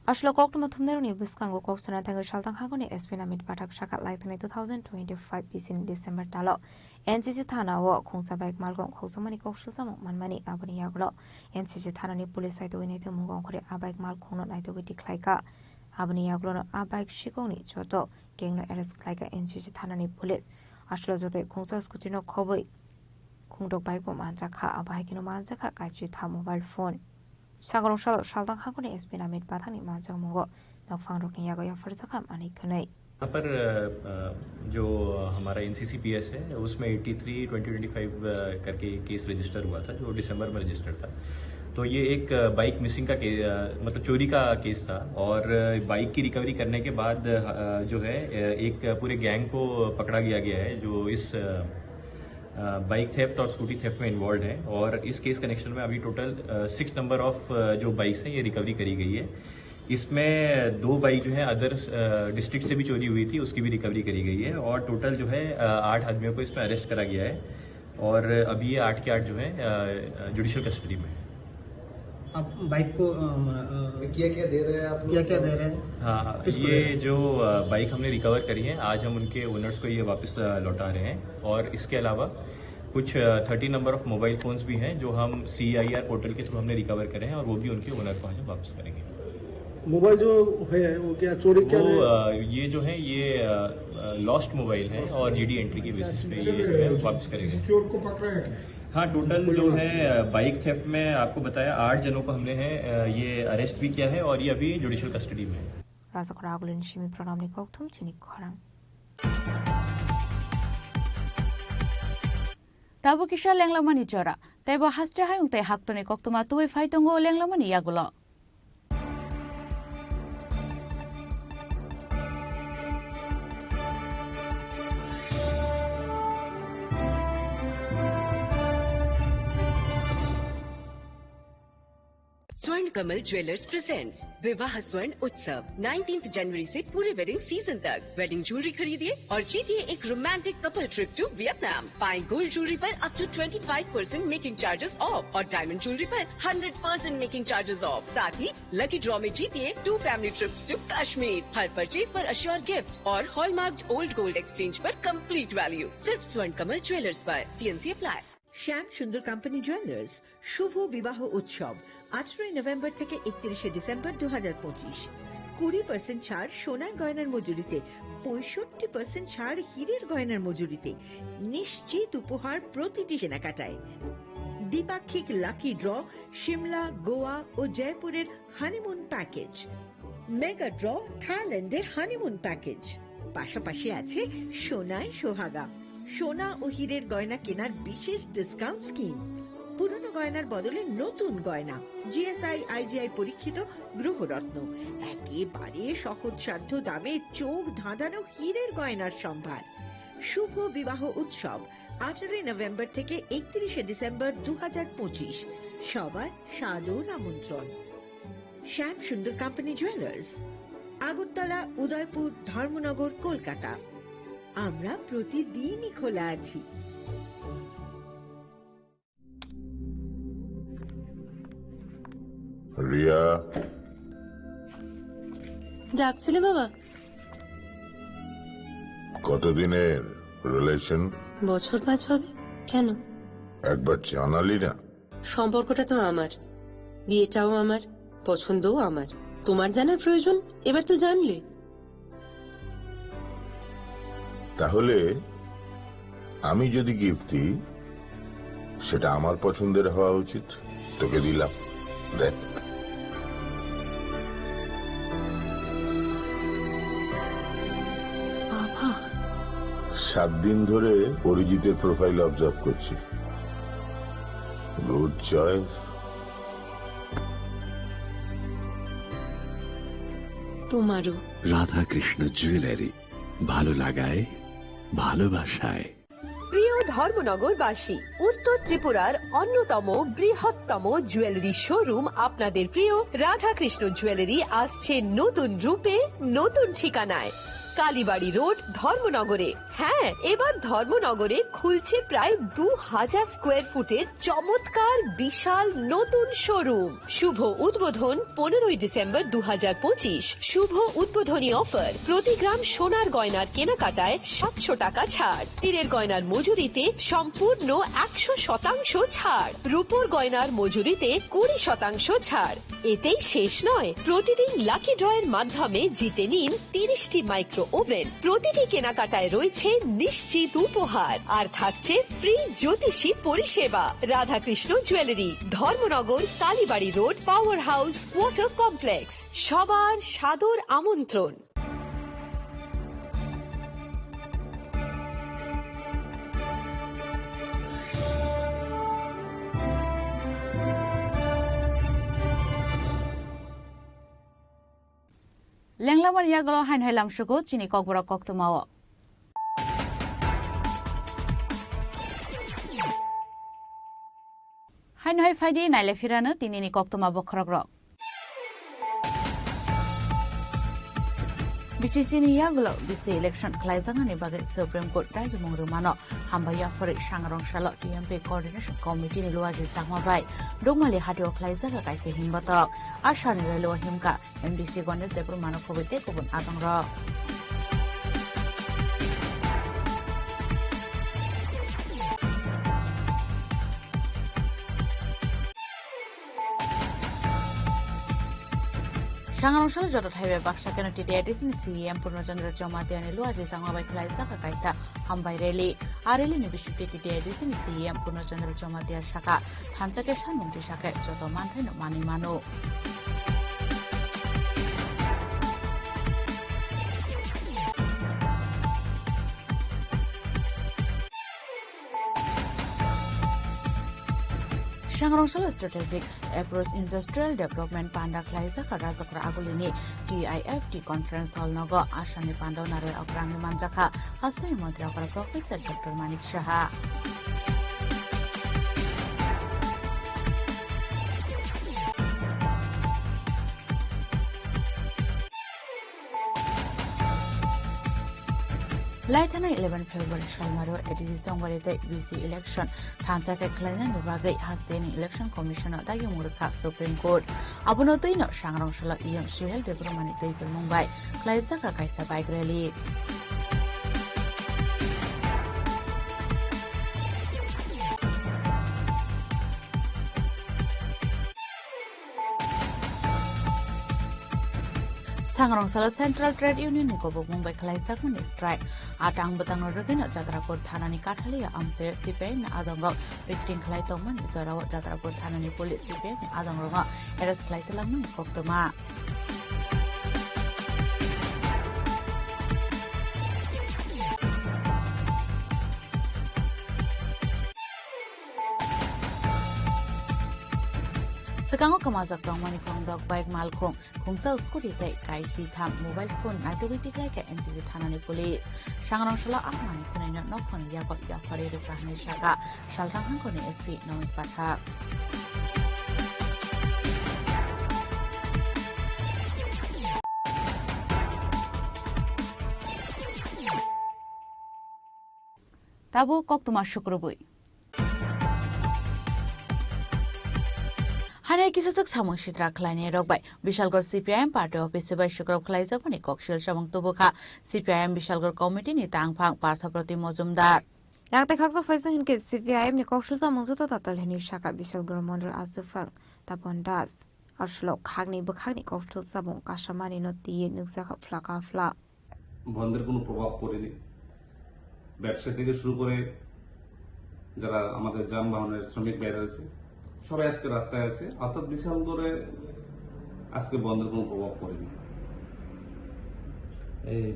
Aswk koktwma thumnairokni bwskango kok sana thangwi Salthang Hangkorni S P Namit Pathak sakha, laithanai two thousand twenty-five bisini December talo N C C thana o khungsa bike malkhung khokjakmani kok sujamung manmani, aboni yagulo N C C thanani police saitugwi naitugmungo ongkhorwi a bike malkhungno naitugwi tikhlaikha. Aboni yagulono a bike sikokni joto gangno arrest khlaikha N C C thanani police. Aswk jotoi khungsa scooty no khobwi khungdok bike bo manjakha, abo hai kheno manjakha kaisi tha mobile phone. Sangrong salo Salthang Hangkorni S P Namit Pathakni manjakmungo nokphangrokni yago yapharjakha manwi khwnwi. यहाँ पर, अ, अ, जो हमारा N C C P S है, उसमें eighty three twenty twenty five, अ, करके case register हुआ था, जो दिसंबर में रजिस्टर था। तो ये एक, अ, बाइक मिसिंग का के-, अ, मतलब चोरी का केस था और, अ, बाइक की रिकवरी करने के बाद, अ, जो है, अ, एक पूरे गैंग को पकड़ा गया, गया है, जो इस, अ, अ, बाइक थेफ्ट और स्कूटी थेफ्ट में इन्वॉल्व है और इस केस कनेक्शन में अभी टोटल, अ, सिक्स नंबर ऑफ, अ, जो बाइक्स हैं, ये रिकवरी करी गई है। इसमें दो बाइक जो है अदर, अ, डिस्ट्रिक्ट से भी चोरी हुई थी, उसकी भी रिकवरी करी गई है और टोटल जो है, अ, आठ आदमियों को इसमें अरेस्ट करा गया है और अभी ये आठ के आठ जो है, अ, अ, जुडिशियल कस्टडी में है। आप बाइक को, अम, अ, क्या क्या दे रहे हैं आप लोग? क्या क्या दे रहे हैं? हाँ, हाँ, किसको दे रहे ये हैं? जो, अ, बाइक हमने रिकवर करी है, आज हम उनके ओनर्स को ये वापस, अ, लौटा रहे हैं और इसके अलावा कुछ, uh, thirty number of mobile phones भी हैं, जो हम C I R पोर्टल के थ्रू हमने रिकवर करे हैं और वो भी उनके ओनर को आज हम वापस करेंगे। मोबाइल जो है, वो क्या चोरी क्या वो, है? अ, ये जो है, ये, अ, अ, लॉस्ट मोबाइल है और G D एंट्री के बेसिस पे ये जो है, वापस करेंगे। किसी चोर को पकड़ा है क्या? हाँ, टोटल जो है, अ, बाइक थेफ्ट में आपको बताया, आठ जनों को हमने है, अ, ये अरेस्ट भी किया है और ये अभी जुडिशियल कस्टडी में है। Rajakhor Agulini simi programni kokthum chini khorang. Tabuk kisa lenglamani jora, teibo haste hayung tei haktorni koktwma tubui phai tongo lenglamani yagulo. स्वर्ण कमल ज्वेलर्स प्रेजेंट्स विवाह स्वर्ण उत्सव, नाइनटीन्थ जनवरी से पूरे वेडिंग सीजन तक। वेडिंग ज्वेलरी खरीदिए और जीतिए एक romantic couple trip to Vietnam. पाएं गोल्ड ज्वेलरी पर up to twenty five percent making charges off और डायमंड ज्वेलरी पर hundred percent making charges off. साथ ही लकी ड्रॉ में जीतिए two family trips to Kashmir. हर परचेज पर अश्योर गिफ्ट और हॉलमार्क्ड ओल्ड गोल्ड एक्सचेंज पर कंप्लीट वैल्यू। सिर्फ स्वर्ण कमल ज्वेलर्स पर। T&C apply. শ্যাম সুন্দর কোম্পানি জুয়েলার্স শুভ বিবাহ উৎসব আঠারোই নভেম্বর থেকে একত্রিশে ডিসেম্বর দু হাজার পঁচিশ। কুড়ি পার্সেন্ট ছাড় সোনার গয়নার মজুরিতে, পঁয়ষট্টি পার্সেন্ট ছাড় হীরের গয়নার মজুরিতে। নিশ্চিত উপহার প্রতিটি কেনাকাটায়। দ্বিপাক্ষিক লাকি ড্র, সিমলা, গোয়া ও জয়পুরের হানিমুন প্যাকেজ। মেগা ড্র, থাইল্যান্ডে হানিমুন প্যাকেজ। পাশাপাশি আছে সোনায় সোহাগা, সোনা ও হীরের গয়না কেনার বিশেষ ডিসকাউন্ট স্কিম। পুরনো গয়নার বদলে নতুন গয়না, জিএসআই, আইজিআই পরীক্ষিত গ্রহরত্ন, একেবারে সহজসাধ্য দামে চোখ ধাঁধানো হীরের গয়নার সম্ভার। শুভ বিবাহ উৎসব আঠারোই নভেম্বর থেকে একত্রিশে ডিসেম্বর দু হাজার পঁচিশ। সবার সাদর আমন্ত্রণ। শ্যাম সুন্দর কোম্পানি জুয়েলার্স, আগরতলা, উদয়পুর, ধর্মনগর, কলকাতা। আমরা প্রতিদিনই খোলা আছি। রিয়া। ডাকছিলে বাবা? কতদিনের রিলেশন? বছর পাঁচ হবে। কেন? একবার জানালি না। সম্পর্কটা তো আমার, বিয়েটাও আমার, পছন্দও আমার। তোমার জানার প্রয়োজন, এবার তো জানলে। তাহলে আমি যদি গিফট দিই, সেটা আমার পছন্দের হওয়া উচিত। তোকে দিলাম, দেখ। বাবা। সাত দিন ধরে অরিজিতের প্রোফাইল অবজার্ভ করছি। Good choice. তোমারও। রাধাকৃষ্ণ জুয়েলারি, ভালো লাগায়, ভালোবাসায়। প্রিয় ধর্মনগরবাসী, উত্তর ত্রিপুরার অন্যতম বৃহত্তম জুয়েলারি শোরুম আপনাদের প্রিয় রাধাকৃষ্ণ জুয়েলারি আসছে নতুন রূপে, নতুন ঠিকানায়, কালীবাড়ি রোড, ধর্মনগরে। হ্যাঁ, এবার ধর্মনগরে খুলছে প্রায় দু হাজার স্কোয়ার ফুটের চমৎকার বিশাল নতুন শোরুম। শুভ উদ্বোধন পনেরোই ডিসেম্বর দু হাজার পঁচিশ। শুভ উদ্বোধনী অফার, প্রতি গ্রাম সোনার গয়নার কেনাকাটায় সাতশো টাকা ছাড়, হীরের গয়নার মজুরিতে সম্পূর্ণ একশো শতাংশ ছাড়, রূপোর গয়নার মজুরিতে কুড়ি শতাংশ ছাড়। এতেই শেষ নয়, প্রতিদিন লাকি ড্রয়ের মাধ্যমে জিতে নিন তিরিশটি মাইক্রো ওভেন। প্রতিটি কেনাকাটায় রয়েছে নিশ্চিত উপহার, আর থাকছে ফ্রি জ্যোতিষী পরিষেবা। Radhakrishna jewellery, Dharmanagar, Kalibari road, power house, water complex. সবার সাদর আমন্ত্রণ। Lenglamani yagulo haino hai lamsugo chini kokborok koktwmao. Haino hai phaidi naile phirano tinini koktwma bokhorokrok. B C C ni yagulo B C election khlaijaknani bagwi Supreme Court daibimung rwmano hambai yaphari Sangrong salo T M P Coordination Committee ni Luaji Chakma bai Dukmali hatio khlaijak kaisa himbotok. A salni rally o himkha M D C Ganesh Debbarma no khobwi tei kubun agangrok. Sangrong salo joto thaibai baksa keno T T I D C ni C E M Purno Chandra Jamatia ni Luaji Chakma bai khlaijak kaisa hambai rally. A rally ni bisingtwi T T I D C ni C E M Purno Chandra Jamatia saka, thansa khe sanmung tisa khe joto manthaino manwi mano. Sangrong Salo Strategic Approach Industrial Development panda khlaijak Rajakhor Agulini T I F T Conference Hall nogo Assamni panda narwi okrangwi manjakha Hasteni Montri okra Professor Doctor Manik Saha. Laithana eleven February salmaro A D C Songwari tei V C election thansa khe khlainani bagwi hasteni Election Commission-o dayung rwkha Supreme Court. Abono twino Sangrong Salo E M Suhel Debbarmani twijlmung bai khlaijak kaisa bike rally. Sangrong Salo Central Trade Union ni kobokmung bai khlaijakmani strike. Atang bwtangno rwgwino Jatrapur thanani Kathalia amchaio C P I M ni adongrok bickring khlai tongmani jorao Jatrapur thanani police C P I M ni adongrokno arrest khlai twlangmani koktwma. Swkango kwmajak tongmani khorokdok bike malkhung, khungsa scooty tei kaisri tham mobile phone naitugwi tiklaikha N C C thanani police. Sangrong Salo a manwi khwnaino nokhorni yago yaphari rwkha hwnwi sakha Salthang hangkhorni S P Nomit Pathak. Tabuk koktwma sukrubwi. Hainai kisachwk samung sitra khlainai rok bai Bishalgarh C P I M party office bai sukrub khlaijakmani koksil samung tubukha C P I M Bishalgarh committee ni tangphang Partha Proti Mojumdar. Yaktai khaksa phaisa hinkhe C P I M ni koksil samung joto tatal hwnwi sakha Bishalgarh mondol achuphang Tapon Das. Aswlok khakni bwkhakni kokthwlsa bung kasamani no twiwi nukjakha phlaka phla. বন্ধের কোনো প্রভাব পড়েনি। ব্যবসায়ী থেকে শুরু করে যারা আমাদের যানবাহনের শ্রমিক ভাইরা রয়েছে, সবাই আজকে রাস্তায় আছে। অর্থাৎ বিশালগড়ে আজকে বন্ধের কোনো প্রভাব পড়েনি। এই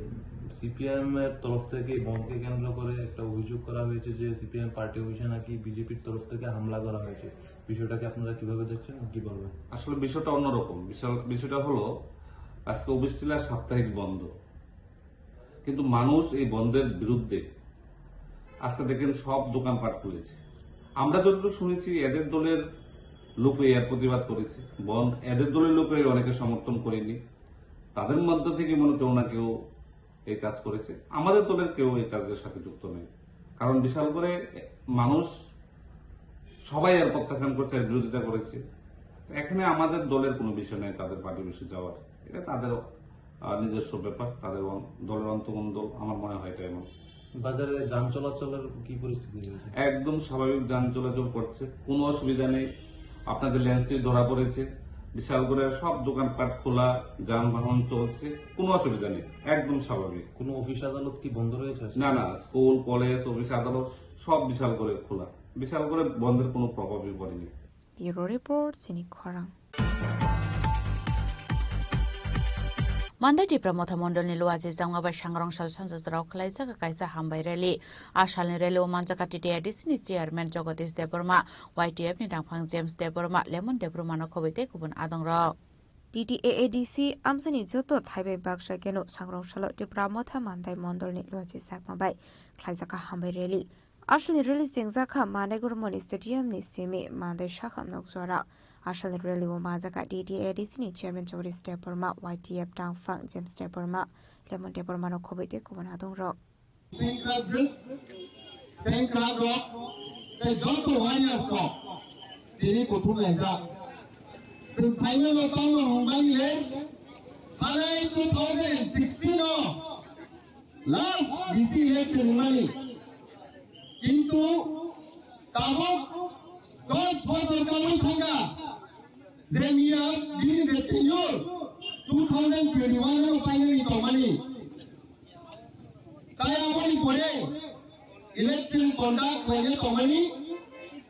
সিপিআইএম এর তরফ থেকে এই বন্ধকে কেন্দ্র করে একটা অভিযোগ করা হয়েছে যে সিপিআইএম পার্টি অফিসে নাকি বিজেপির তরফ থেকে হামলা করা হয়েছে। বিষয়টাকে আপনারা কিভাবে দেখছেন এবং কি বলবেন? আসলে বিষয়টা অন্যরকম। বিশাল, বিষয়টা হলো আজকে অফিস ছিল সাপ্তাহিক বন্ধ, কিন্তু মানুষ এই বন্ধের বিরুদ্ধে আজকে দেখেন সব দোকানপাট খুলেছে। আমরা যতদূর শুনেছি এদের দলের লোকই এর প্রতিবাদ করেছে, বন্ধ এদের দলের লোকই অনেকে সমর্থন করেনি, তাদের মধ্য থেকে মনে কেউ না কেউ এই কাজ করেছে। আমাদের দলের কেউ এই কাজের সাথে যুক্ত নেই, কারণ বিশাল করে মানুষ সবাই আর প্রত্যাখ্যান করছে, আর বিরোধিতা করেছে। এখানে আমাদের দলের কোনো বিষয় নেই তাদের পার্টি অফিসে যাওয়ার, এটা তাদের, আহ, নিজস্ব ব্যাপার, তাদের অন-, দলের অন্তর্গত দল, আমার মনে হয় এটা এমন। বাজারে যান চলাচলের কি পরিস্থিতি রয়েছে? একদম স্বাভাবিক যান চলাচল করছে, কোনো অসুবিধা নেই। আপনাদের লেন্সে ধরা পড়েছে, বিশাল করে সব দোকানপাট খোলা, যানবাহন চলছে, কোনো অসুবিধা নেই, একদম স্বাভাবিক। কোনো অফিস আদালত কি বন্ধ রয়েছে আজকে? না, না, স্কুল, কলেজ, অফিস আদালত সব বিশাল করে খোলা, বিশাল করে বন্ধের কোনো প্রভাবই পড়েনি। Bureau Report, Chini Khorang. Mandai Tipra Motha Mondolni Luaji Jangma bai Sangrong Sal Sanjajrao khlaijak kaisa hambai rally. A salni rally o manjak T T A D C ni chairman Jagadish Debbarma, Y T F ni dangphang James Debbarma, Lemon Debbarma no khobwi tei kubun adongrok. T T A A D C amsani joto thaibai baksa keno Sangrong Salo Tipra Motha Mandai Mondolni Luaji Jangma bai khlaijak hambai rally. Aswlni release chengjakha Manai Gurmoni Stadium ni simi Mandai sakha nok jora. Aswlni rally o manjakha T T A D C ni chairman Jagadish Debbarma, Y T F dangphang James Debbarma, Lemon Debbarma no khobwi tei kubun adongrok. Sengkrak rok, sengkrak rok, tei joto warriors rok tini kuthum laijak. Chwng saimano tamo hwnbaile, thanai two thousand sixteen o last D C election wngmani. Kintu tabuk dos bosor kabui thangkha, je miya bini je tenure two thousand twenty-one o painani tongmani. Tai aboni pore election conduct khlaina tongmani,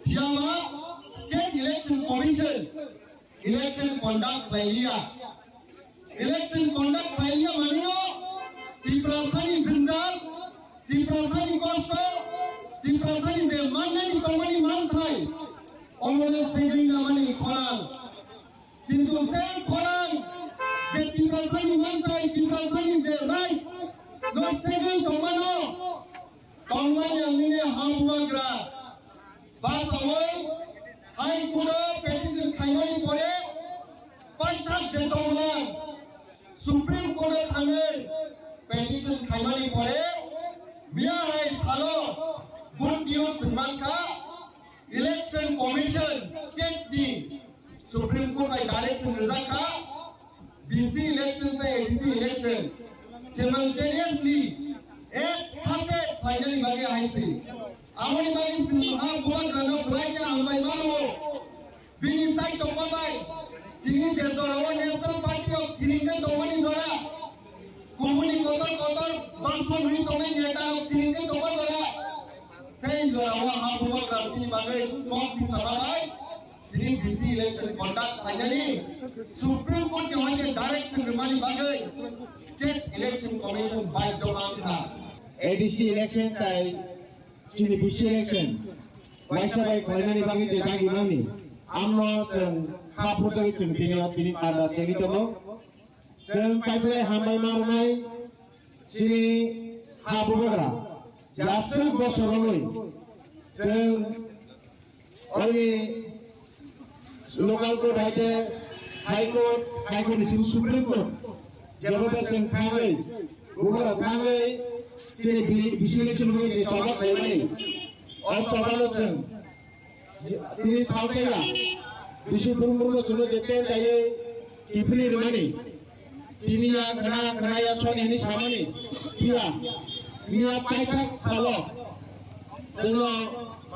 phiyaba State Election Commission election conduct khlailiya. Election conduct khlailiya manino Tiprasani jwngjal, Tiprasani kosto, Tiprasani je mannani tongmani manthai, Omono segwi namani khorang. Kintu sei khorang je Tiprasani manthai, Tiprasani je rights no segwi tongmano, tongmani ang nini ha bubagra. Basawi High Court o petition khaimani pore paithak je tongmani Supreme Court o thangwi petition khaimani pore miya hai salo good news mankha. Election Commission state ni Supreme Court bai direction rijak kha, B C election tei A D C election simultaneously ek sate khlainani bagwi hai se. Aboni bagwi chwng ha bubagrano belai khe hambai mano. Bini sai tongma bai tini je jorao National Party of Siringkhe tongmani jora, kubuni kotor kotor dol song ri tongnai neta rok Siringkhe tongma jora. Sei jorao ha bubagra chini bagwi kok tisama bai tini B C election conduct khlainani Supreme Court ni hoite direction rwmani bagwi State Election Commission baidhyo wngkha. A D C election tai chini B C election waisa bai khlainani bagwi je dagi mani amno chwng kha phurjagwi chwng tini o tini understanding tongo. Chwng kaibrwi hambai ma rwnai chini ha bubagra jaswk bosor romwi chwng ori local court hai khe high court, high court ni simi Supreme Court jebo bai chwng thangwi bubagra thangwi chini bi-, bisi election ni je choba khlaimani o choba no chwng Tini salsaya, bisi burung burung no chwngno je tent daiwi kiphilwi rwmani. Tini ya khna khna ya soni hwnwi samani. Phiya, phiya paithak salo chwngno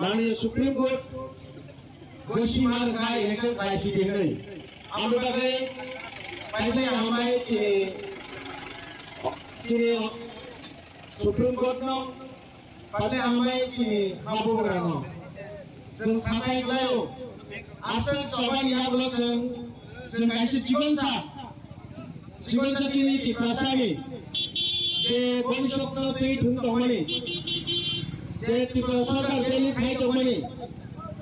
mani Supreme Court gosi ma rwkha election khlaisidi hwnwi. Amo bagwi paithak hambai chini, chini Supreme Court no. Pale hambai chini ha bubagrano. Chwng sathai khlaio. Aswk choba ni yagulo chwng, chwng kaisa chikonsa, chikonsa chini Tiprasani je bhobishyotno twi thung tongmani, je Tripura Sarkar jeli sai tongmani,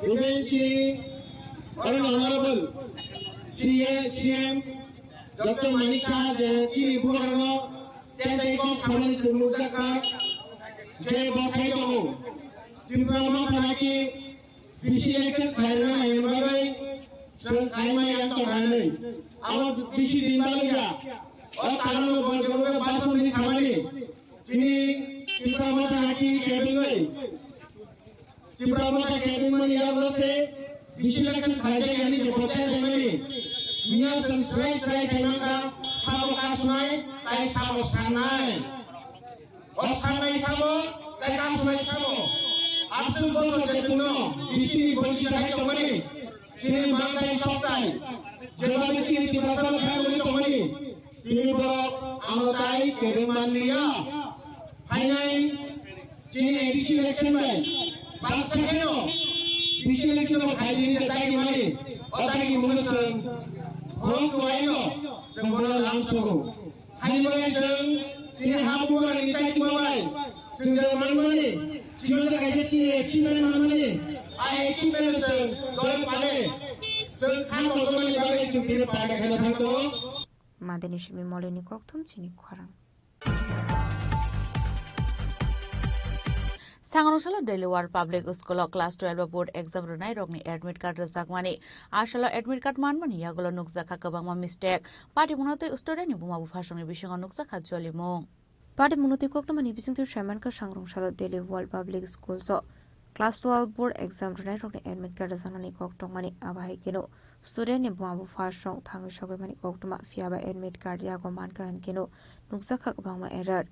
even chini Honorable C A, C M, Doctor Manik Saha je chini bubagrano tei tei kok samani chwng nukjakha je bo sai tongo. Tripura Motha naki bisi election khlairwna nangni bagwi chwng kaima yang tongkha hwnwi. Abo bisi din bagwi ja. O karon bo bo bason ni samani chini Tripura Motha naki kebengwi Tipra Motha kebengmani yagulo se bisi election khlaijak yani je botya jaimani. Miya chwng srai srai sai mankha, sabo kasnai, tai sabo sanai. O sanai sabo, tai kasnai sabo. Aswk bosor je chwngno bisi ni bolchi dahai tongmani. Chini mangtai soktai. Jebani chini Tiprasa no khairwi tongmani. Tini borok ano tai kebeng manliya. Phainai chini A D C election bai baksa kheno B C election bai khaijini je dagi mani, o dagi mungno chwng khorok nuaino chwng bono langsogo. Haino bai chwng tini ha bubagrani chaitma bai chwng je manmani, chini je kaisa chini achievement manmani, a achievement chwng dole pare chwng kha tongmani bagwi chwng tini party kheno thangtongo. Madani simi molini kokthum chini khorang. Sangrong salo Delhi World Public School o class twelve o board exam rwnai rokni admit card rwjakmani. Asalo admit card manmani yagulo nukjakha kwbangma mistake. Party mwnotwi student ni buma buphasongni bisingo nukjakha jolimung. Party mwnotwi koktwmani bisingtwi saimankha Sangrong salo Delhi World Public Schools o class twelve board exam rwnairokni admit card rwjaknani kok tongmani, abo hai kheno student ni buma buphasong thangwi sogwimani koktwma, phiyaba admit card yago mankha hinkheno nukjakha kwbangma error.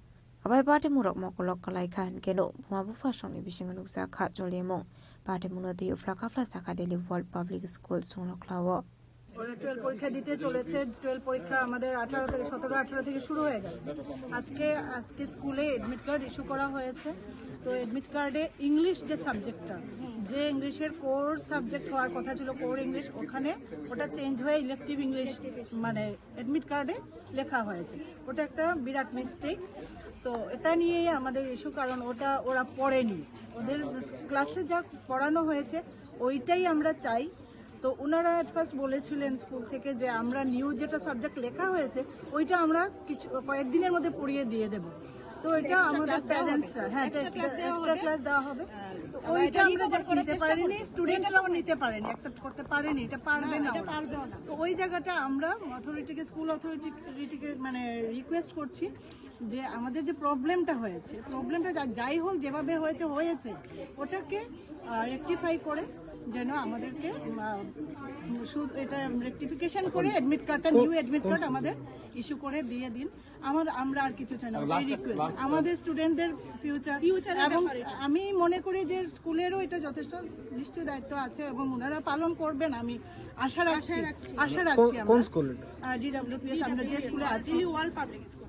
Abai party murok mokolok kwlaikha hinkheno buma buphasongni bisingo nukjakha jolimung. Party mungno twi uphla kaphla sakha Delhi World Public School Sungnokhla o. ওরা টুয়েলভ পরীক্ষা দিতে চলেছে। টুয়েলভ পরীক্ষা আমাদের আঠারো থেকে, সতেরো আঠারো থেকে শুরু হয়ে গেছে। আজকে, আজকে স্কুলে এডমিট কার্ড ইস্যু করা হয়েছে। তো এডমিট কার্ডে ইংলিশ যে সাবজেক্টটা, যে ইংলিশের কোর সাবজেক্ট হওয়ার কথা ছিল, কোর ইংলিশ, ওখানে ওটা চেঞ্জ হয়ে ইলেকটিভ ইংলিশ, মানে, এডমিট কার্ডে লেখা হয়েছে। ওটা একটা বিরাট মিস্টেক। তো এটা নিয়েই আমাদের ইস্যু, কারণ ওটা ওরা পড়েনি। ওদের ক্লাসে যা পড়ানো হয়েছে ওইটাই আমরা চাই। তো ওনারা অ্যাট ফার্স্ট বলেছিলেন স্কুল থেকে যে আমরা নিউ যেটা সাবজেক্ট লেখা হয়েছে ওইটা আমরা কিছু কয়েকদিনের মধ্যে পড়িয়ে দিয়ে দেব। তো এটা আমাদের প্যারেন্টসরা, হ্যাঁ, এক্সট্রা ক্লাস দেওয়া হবে। তো ওইটা আমরা জাস্ট নিতে পারিনি, স্টুডেন্টরাও নিতে পারেনি, অ্যাকসেপ্ট করতে পারেনি, এটা পারবে না ওরা। তো ওই জায়গাটা আমরা অথরিটিকে, স্কুল অথরিটিকে মানে রিকোয়েস্ট করছি যে আমাদের যে প্রবলেমটা হয়েছে, প্রবলেমটা যা-, যাই হোক, যেভাবে হয়েছে হয়েছে, ওটাকে রেকটিফাই করে যেন আমাদেরকে আহ, শুধু এটা রেকটিফিকেশন করে অ্যাডমিট কার্ডটা, নিউ অ্যাডমিট কার্ড আমাদের ইস্যু করে দিয়ে দিন। আমার, আমরা আর কিছু চাই না, ওটাই রিকোয়েস্ট। আমাদের স্টুডেন্টদের ফিউচার, ফিউচারের এবং ব্যাপারে। আমি মনে করি যে স্কুলেরও এটা যথেষ্ট নিশ্চয় দায়িত্ব আছে এবং ওনারা পালন করবেন, আমি আশা রাখছি। আশা রাখছি। আশা রাখছি কোন, আমরা। কোন স্কুল? ডিডব্লিউপিএস, আমরা যে স্কুলে আছি। Delhi world public school.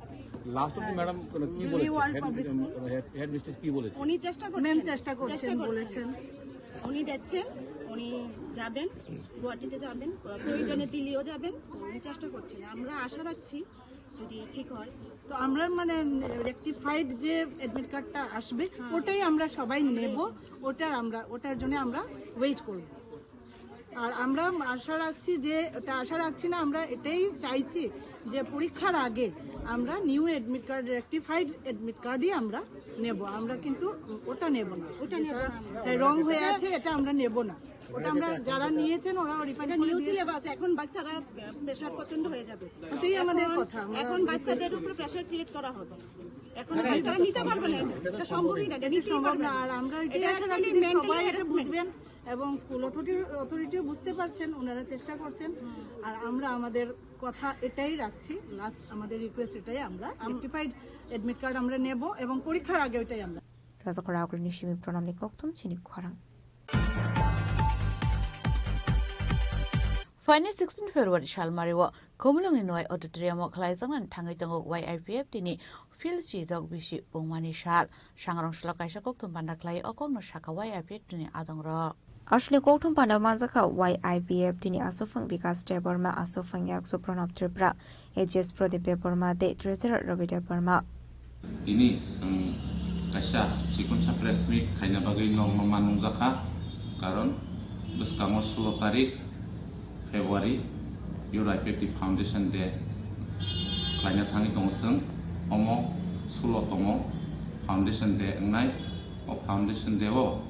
Last অবধি ম্যাডাম কোনো কি দিল্লি বলেছে? World head, public school. Head, headmistress কি বলেছে? উনি চেষ্টা করছেন। ম্যাম চেষ্টা করছেন, চেষ্টা করছেন। বলেছেন। উনি দেখছেন, উনি যাবেন, গুয়াহাটিতে যাবেন, প্রয়োজনে দিল্লিও যাবেন। উনি চেষ্টা করছেন, আমরা আশা রাখছি যদি ঠিক হয়। তো আমরা মানে রেকটিফাইড যে অ্যাডমিট কার্ডটা আসবে, হ্যাঁ। ওটাই আমরা সবাই নেব। ওটার আমরা, ওটার জন্য আমরা ওয়েট করব। আর আমরা আশা রাখছি যে, ওটা আশা রাখছি না, আমরা এটাই চাইছি যে পরীক্ষার আগে আমরা new admit card, rectified admit কার্ডই আমরা নেব। আমরা কিন্তু ওটা নেব না। ওটা নেব না আমরা। হ্যাঁ, রং হয়ে আছে, এটা আমরা নেব না। ওটা আমরা, যারা নিয়েছেন ওরা রিফান্ড করে নিউ দিয়েছে। সিলেবাস, এখন বাচ্চারা প্রেশার প্রচন্ড হয়ে যাবে। ওটাই আমাদের কথা। এখন বাচ্চাদের উপরে প্রেশার ক্রিয়েট করা হবে। এখন বাচ্চারা নিতে পারবে না, এটা সম্ভবই না, এটা নিতেই সম্ভব পারবে না। আর আমরা ওইটাই আশা রাখছি যে সবাই এটা বুঝবেন এবং স্কুল অথরিটি, অথরিটিও বুঝতে পারছেন, ওনারা চেষ্টা করছেন। আর আমরা আমাদের কথা এটাই রাখছি, লাস্ট আমাদের রিকোয়েস্ট এটাই, আমরা রেকটিফাইড অ্যাডমিট কার্ড আমরা নেব এবং পরীক্ষার আগে ওইটাই আমরা। Rajakhor Agri Nishimi Pranamni kokthum chini khorang. Phaini sixteen February salmario Khumulwngni Nuai Auditorium o khlaijaknani thangwi tongo Y I P F T ni Phil Chidok bisi pungmani sal. Sangrong salo kaisa kokthum panda khlai o kokno sakha Y I P F T ni adongrok. Aswkni kokthum panda manjakha Y I P F T ni aswkphang Bikas Debbarma, aswkphang yaksu Pranab Tripura, A G S Pradip Debbarma tei Treasurer Ravi Debbarma. Tini chwng kaisa chikonsa press meet khaina bagwi nokno ma nungjakha, karon bwskango sulo tarik February, Youth I P F T Foundation Day khlaina thangwi tongo chwng. Omo sulo tomo Foundation Day wngnai. O Foundation Day o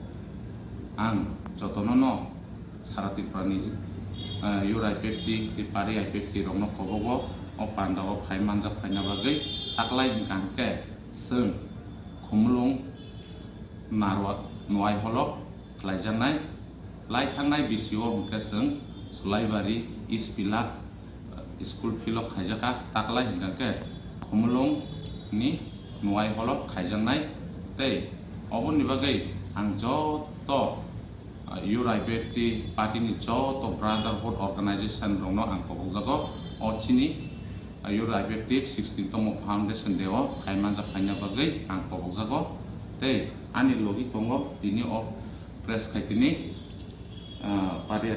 ang jotono no sara Tripura ni, eh, Youth I P F T tei Party I P F T rokno kobogo o panda o phai manjak phaina bagwi taklai hwnkha hwnkhe chwng Khumulwng Narwa Nuai Holo khlaijaknai. Lai thangnai bisio hwnkhe chwng Sulaibari East Pilak, eh, school field o khaijakha, taklai hwnkha khe Khumulwng ni Nuai Holo khaijaknai. Tei oboni bagwi ang joto, eh, Youth I P F T party ni joto brotherhood organization rokno ang kobokjago. O chini, eh, Youth I P F T sixteen tomo foundation day o phai manjak phaina bagwi ang kobokjago. Tei ani logi tongo tini o press khai tini, ah, Party,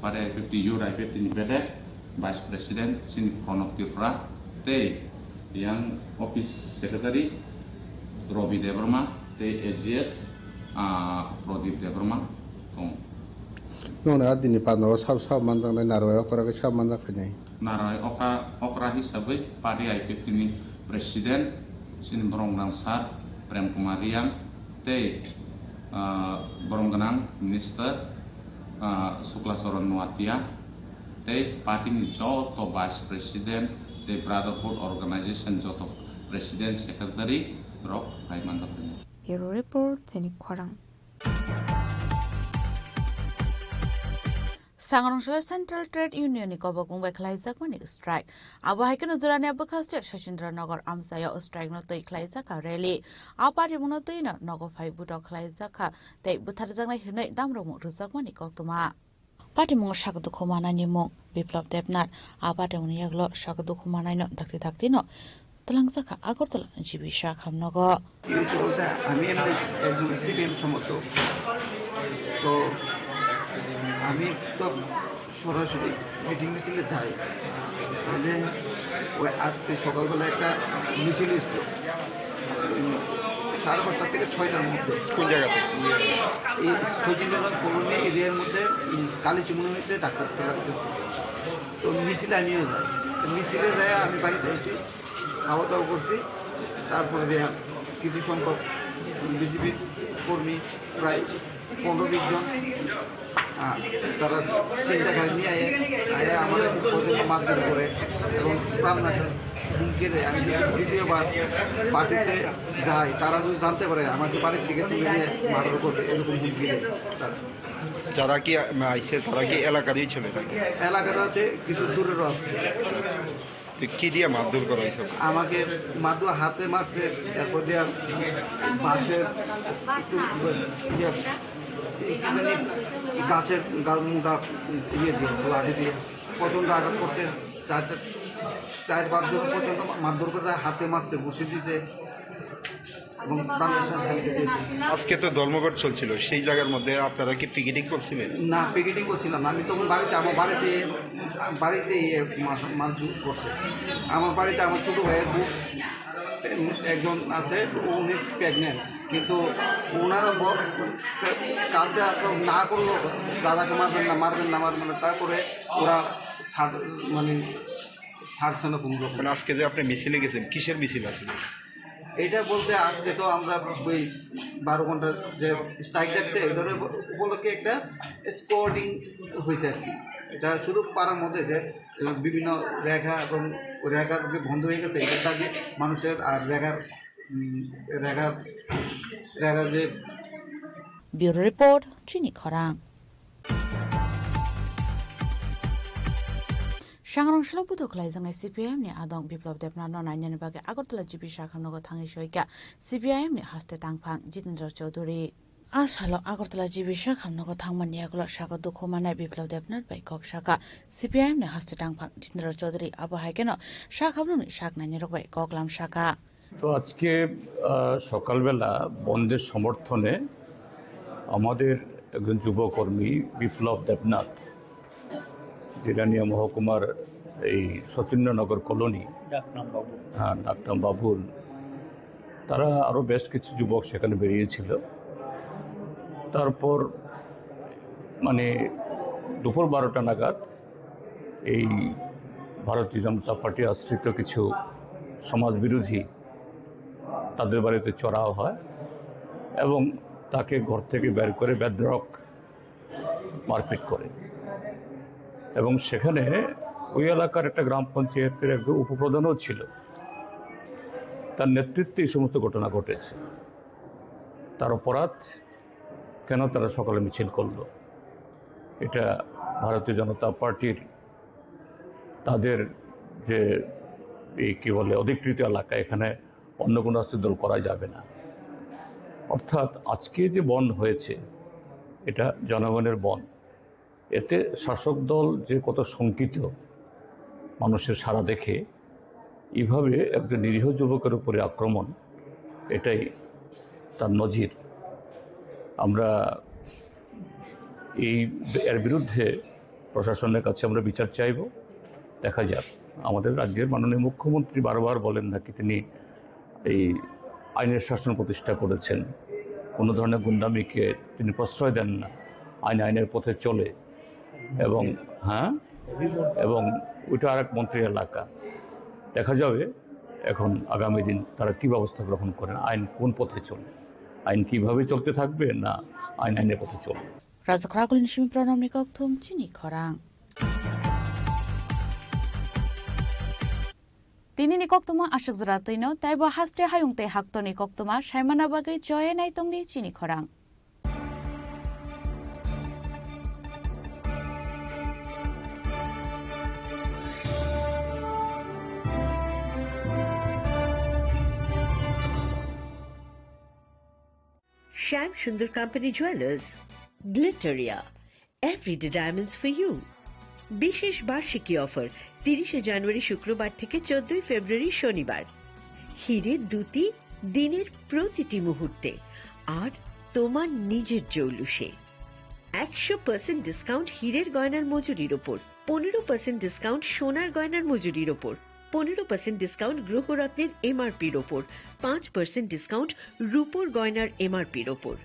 Party I P F T, Youth I P F T ni bedek Vice President chini Pranab Tripura tei yang Office Secretary Ravi Debbarma tei A G S, ah, Pradip Debbarma tong. Nong na dini panda o sab sab manjak nai narwai okra khe sab manjak phainai. Narwai okra, okra hisabwi Party I P F T ni President chini borok nang sir Prem Kumar Reang tei, ah, borok gwnang Minister, ah, Sukla Charan Noatia tei party ni joto Vice President tei Brotherhood Organization joto President Secretary rok phai manjak. Bureau Report, Chini Khorang. Sangrongsa Central Trade Union ni kobok wngbai khlaijakmani strike. Abo hai kheno Jorani bwkha state Sachindranagar amchaio strike no twi khlaijakha rally. A party mungno twi no nogo phai butok khlaijakha tei butharjaknai hwnwi damrokmung rwjakmani koktwma. Party mungo sak dukhu manani mung Biplab Debnath. A party mungni yagulo sak dukhu manai no dakti dakti no twlangjakha Agartala G B Shakham nogo. এই তো বলতে আমি এমনি একজন সিপিএম সমর্থক, তো আমি তো সরাসরি মিটিং মিছিলে যাই। মানে ওই আজকে সকালবেলা একটা মিছিল এসেছিল, উম, সাড়ে পাঁচটা থেকে ছয়টার মধ্যে কোন জায়গাতে? এই সচিন্দ্রনাথ কলোনি এরিয়ার মধ্যে, উম, কালী চুমুনিতে ডাক্তার লাগছে। তো মিছিলে আমিও যাই। তো মিছিলে যাই আমি বাড়িতে এসে খাওয়া দাওয়া করছি। তারপরে যে কিছু সংখ্যক বিজেপির কর্মী প্রায় পনেরো বিশ জন, আহ, তারা চিন্তা গাড়ি নিয়ে আয়, আয় আমার পর্যন্ত মারধর করে এবং প্রাণ নাশের হুমকি দেয়। আমি যদি দ্বিতীয়বার পার্টিতে যাই, তারা যদি জানতে পারে আমাকে বাড়ির থেকে তুলে নিয়ে মার্ডার করবে, এরকম হুমকি দেয় তারা। যারা কি, আহ, আইছে, তারা কি এলাকারই ছিল নাকি? এলাকার আছে, কিছু দূরেরও আছে। তো কি দিয়ে মারধর করা হয়েছে? আমাকে মারধর হাতে মারছে, এরপর দিয়ে বাঁশের একটু ইয়ে, কি জানি, গাছের গাছ মোটা ইয়ে দিয়ে, লাঠি দিয়ে প্রচণ্ড আঘাত করছে। চার, চার পাঁচ জন পর্যন্ত মারধর করে হাতে মারছে, ঘুষি দিছে। এবং বাংলাদেশের খালি কিছু আজকে তো ধর্মঘট চলছিল, সেই জায়গার মধ্যে আপনারা কি পিকেটিং করছিলেন? না, পিকেটিং করছিলাম না। আমি তখন বাড়িতে, আমার বাড়িতে, বাড়িতে ইয়ে মার-, মারধর করছে। আমার বাড়িতে আমার ছোট ভাইয়ের বউ, একজন আছে, উনি প্রেগনেন্ট, কিন্তু ওনারা ব-, কালকে এত না করলো, দাদাকে মারবেন না, মারবেন না, মারবেন না। তারপরে ওরা থার্ড, মানে, থার্ড সনে ফোন করছে। মানে, আজকে যে আপনি মিছিলে গেছেন, কিসের মিছিল আসলে? এটা বলতে আজকে তো আমরা ওই বারো ঘন্টা যে স্ট্রাইক ডাকছে, এটার উপলক্ষে একটা স্কোয়াডিং হয়েছে আর কি। এটা শুধু পাড়ার মধ্যে যে বিভিন্ন রেখা এবং রেখা যে বন্ধ হয়ে গেছে, এটার দাবি মানুষের আর রেখার, উম, রেখার, রেখার যে Bureau Report, Chini Khorang. Sangrong salo buthok khlaijaknai C P I M ni adong Biplab Debnath no nainani bagwi Agartala G B sakhamnogo thangwi soikha C P I M ni haste tangphang Jitendra Chaudhary. A salo Agartala G B sakhamnogo thangmani yagulo saka dukhu manai Biplab Debnath bai kok saka C P I M ni haste tangphang Jitendra Chaudhary, abo hai kheno sakhamnokni sak nainirok bai koklam saka. তো আজকে, আহ, সকালবেলা বন্ধের সমর্থনে আমাদের একজন যুবকর্মী বিপ্লব দেবনাথ, জিরানিয়া মহকুমার এই সচিন্দ্রনগর কলোনি, ডাকনাম বাবুল। হ্যাঁ, ডাকনাম বাবুল, তারা আরও বেশ কিছু যুবক সেখানে বেরিয়েছিল। তারপর, মানে, দুপুর বারোটা নাগাদ এই ভারতীয় জনতা পার্টি আশ্রিত কিছু সমাজবিরোধী তাদের বাড়িতে চড়াও হয় এবং তাকে ঘর থেকে বের করে বেধড়ক মারপিট করে। এবং সেখানে ওই এলাকার একটা গ্রাম পঞ্চায়েতের একজন উপপ্রধানও ছিল, তার নেতৃত্বে এই সমস্ত ঘটনা ঘটেছে। তার অপরাধ, কেন তারা সকালে মিছিল করলো? এটা ভারতীয় জনতা পার্টির, তাদের যে, এই কি বলে, অধিকৃত এলাকা, এখানে অন্য কোনো রাজনৈতিক দল করা যাবে না। অর্থাৎ আজকে যে বন্ধ হয়েছে, এটা জনগণের বন্ধ। এতে শাসক দল যে কত শঙ্কিত, মানুষের সাড়া দেখে এইভাবে একজন নিরীহ যুবকের উপরে আক্রমণ, এটাই তার নজির। আমরা এই, এর বিরুদ্ধে প্রশাসনের কাছে আমরা বিচার চাইব। দেখা যাক, আমাদের রাজ্যের মাননীয় মুখ্যমন্ত্রী বারবার বলেন নাকি তিনি এই আইনের শাসন প্রতিষ্ঠা করেছেন, কোনো ধরনের গুন্ডামিকে তিনি প্রশ্রয় দেন না, আইন আইনের পথে চলে। এবং, হ্যাঁ, এবং ওইটা আরেক মন্ত্রীর এলাকা। দেখা যাবে এখন আগামী দিন তারা কি ব্যবস্থা গ্রহণ করেন, আইন কোন পথে চলে, আইন কিভাবে চলতে থাকবে না আইন আইনের পথে চলবে। Rajakhara Gulin Simi Pranamni Kokthum, Chini Khorang. Tinini koktwma aswk jora twino, teibo haste hayung tei haktorni koktwma saimana bagwi choye naitongdi chini khorang. Shyam Sundar Company Jewelers, Glitteria, Everyday Diamonds for You. বিশেষ বার্ষিকী অফার, তিরিশে জানুয়ারি শুক্রবার থেকে চোদ্দই ফেব্রুয়ারি শনিবার। হিরে দুটি দিনের প্রতিটি মুহূর্তে আর তোমার নিজের জৌলুসে। একশো পার্সেন্ট ডিসকাউন্ট হীরের গয়নার মজুরির ওপর, পনেরো পার্সেন্ট ডিসকাউন্ট সোনার গয়নার মজুরির ওপর, পনেরো পার্সেন্ট ডিসকাউন্ট গ্রহরত্নের এমআরপির ওপর, পাঁচ পার্সেন্ট ডিসকাউন্ট রূপোর গয়নার এমআরপির ওপর।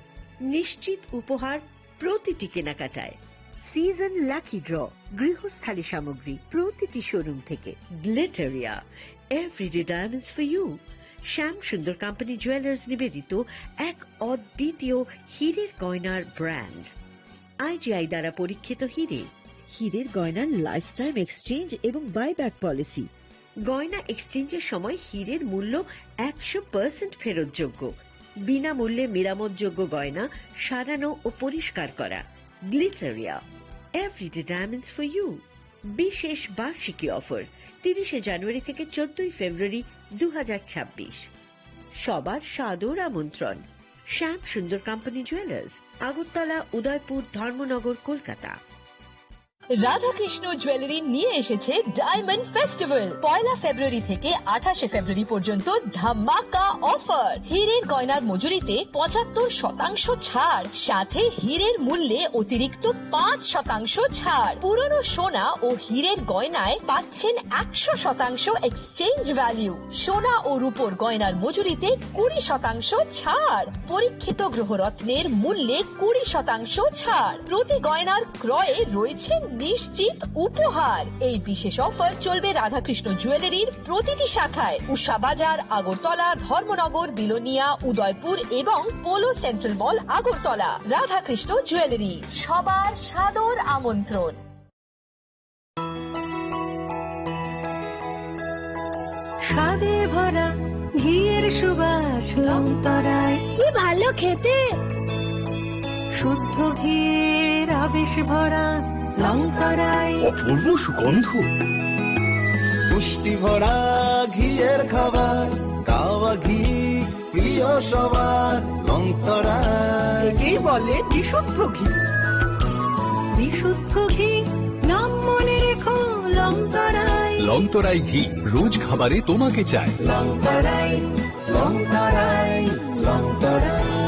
নিশ্চিত উপহার প্রতিটি কেনাকাটায়। সিজন লাকি ড্র, গৃহস্থালী সামগ্রী প্রতিটি শোরুম থেকে। Glitteria, everyday diamonds for you. Shyam Sundar company jewellers নিবেদিত এক অদ্বিতীয় হীরের গয়নার ব্র্যান্ড। আইজিআই দ্বারা পরীক্ষিত হীরে। হীরের গয়নার লাইফ টাইম এক্সচেঞ্জ এবং বাইব্যাক পলিসি। গয়না এক্সচেঞ্জের সময় হীরের মূল্য একশো পার্সেন্ট ফেরতযোগ্য। বিনামূল্যে মেরামতযোগ্য গয়না সারানো ও পরিষ্কার করা। Glitteria, everyday diamonds for you. বিশেষ বার্ষিকী অফার, তিরিশে জানুয়ারি থেকে চোদ্দই ফেব্রুয়ারি দু হাজার ছাব্বিশ। সবার সাদর আমন্ত্রণ। শ্যাম সুন্দর কোম্পানি জুয়েলার্স, আগরতলা, উদয়পুর, ধর্মনগর, কলকাতা। রাধাকৃষ্ণ জুয়েলারি নিয়ে এসেছে ডায়মন্ড ফেস্টিভ্যাল। পয়লা ফেব্রুয়ারি থেকে আঠাশে ফেব্রুয়ারি পর্যন্ত ধামাকা অফার। হীরের গয়নার মজুরিতে পঁচাত্তর শতাংশ ছাড়, সাথে হীরের মূল্যে অতিরিক্ত পাঁচ শতাংশ ছাড়। পুরনো সোনা ও হীরের গয়নায় পাচ্ছেন একশো শতাংশ এক্সচেঞ্জ ভ্যালু। সোনা ও রূপোর গয়নার মজুরিতে কুড়ি শতাংশ ছাড়। পরীক্ষিত গ্রহরত্নের মূল্যে কুড়ি শতাংশ ছাড়। প্রতি গয়নার ক্রয়ে রয়েছে নিশ্চিত উপহার। এই বিশেষ অফার চলবে রাধাকৃষ্ণ জুয়েলারির প্রতিটি শাখায়, উষা বাজার, আগরতলা, ধর্মনগর, বিলোনিয়া, উদয়পুর এবং পোলো সেন্ট্রাল মল, আগরতলা। রাধাকৃষ্ণ জুয়েলারি, সবার সাদর আমন্ত্রণ। স্বাদে ভরা ঘিয়ের সুবাস লংতরায়। কি ভালো খেতে! শুদ্ধ ঘিয়ের আবেশ ভরা লংতরায়। অপূর্ব সুগন্ধ। পুষ্টি ভরা ঘিয়ের খাবার, গাওয়া ঘি প্রিয় সবার লংতরায়। একেই বলে বিশুদ্ধ ঘি। বিশুদ্ধ ঘি, নাম মনে রেখো লংতরায়। লংতরাই ঘি, রোজ খাবারে তোমাকে চাই। লংতরায়, লংতরায়, Longtharai.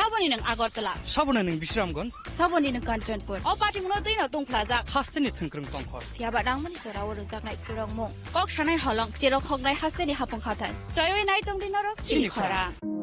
Saboni nwng Agartala. Saboni nwng Bisramganj. Saboni nwng Kanchanpur. O patimungno twino tungphlajak. Hasteni thwngkwrwng tongkhor. Phiyaba nangmani jorao rwjaknai khulrokmung. Kok sanai holong, cherok hoknai hasteni hapung hathai. Choiwi nai tongdi norok chini chini khorang. Khorang.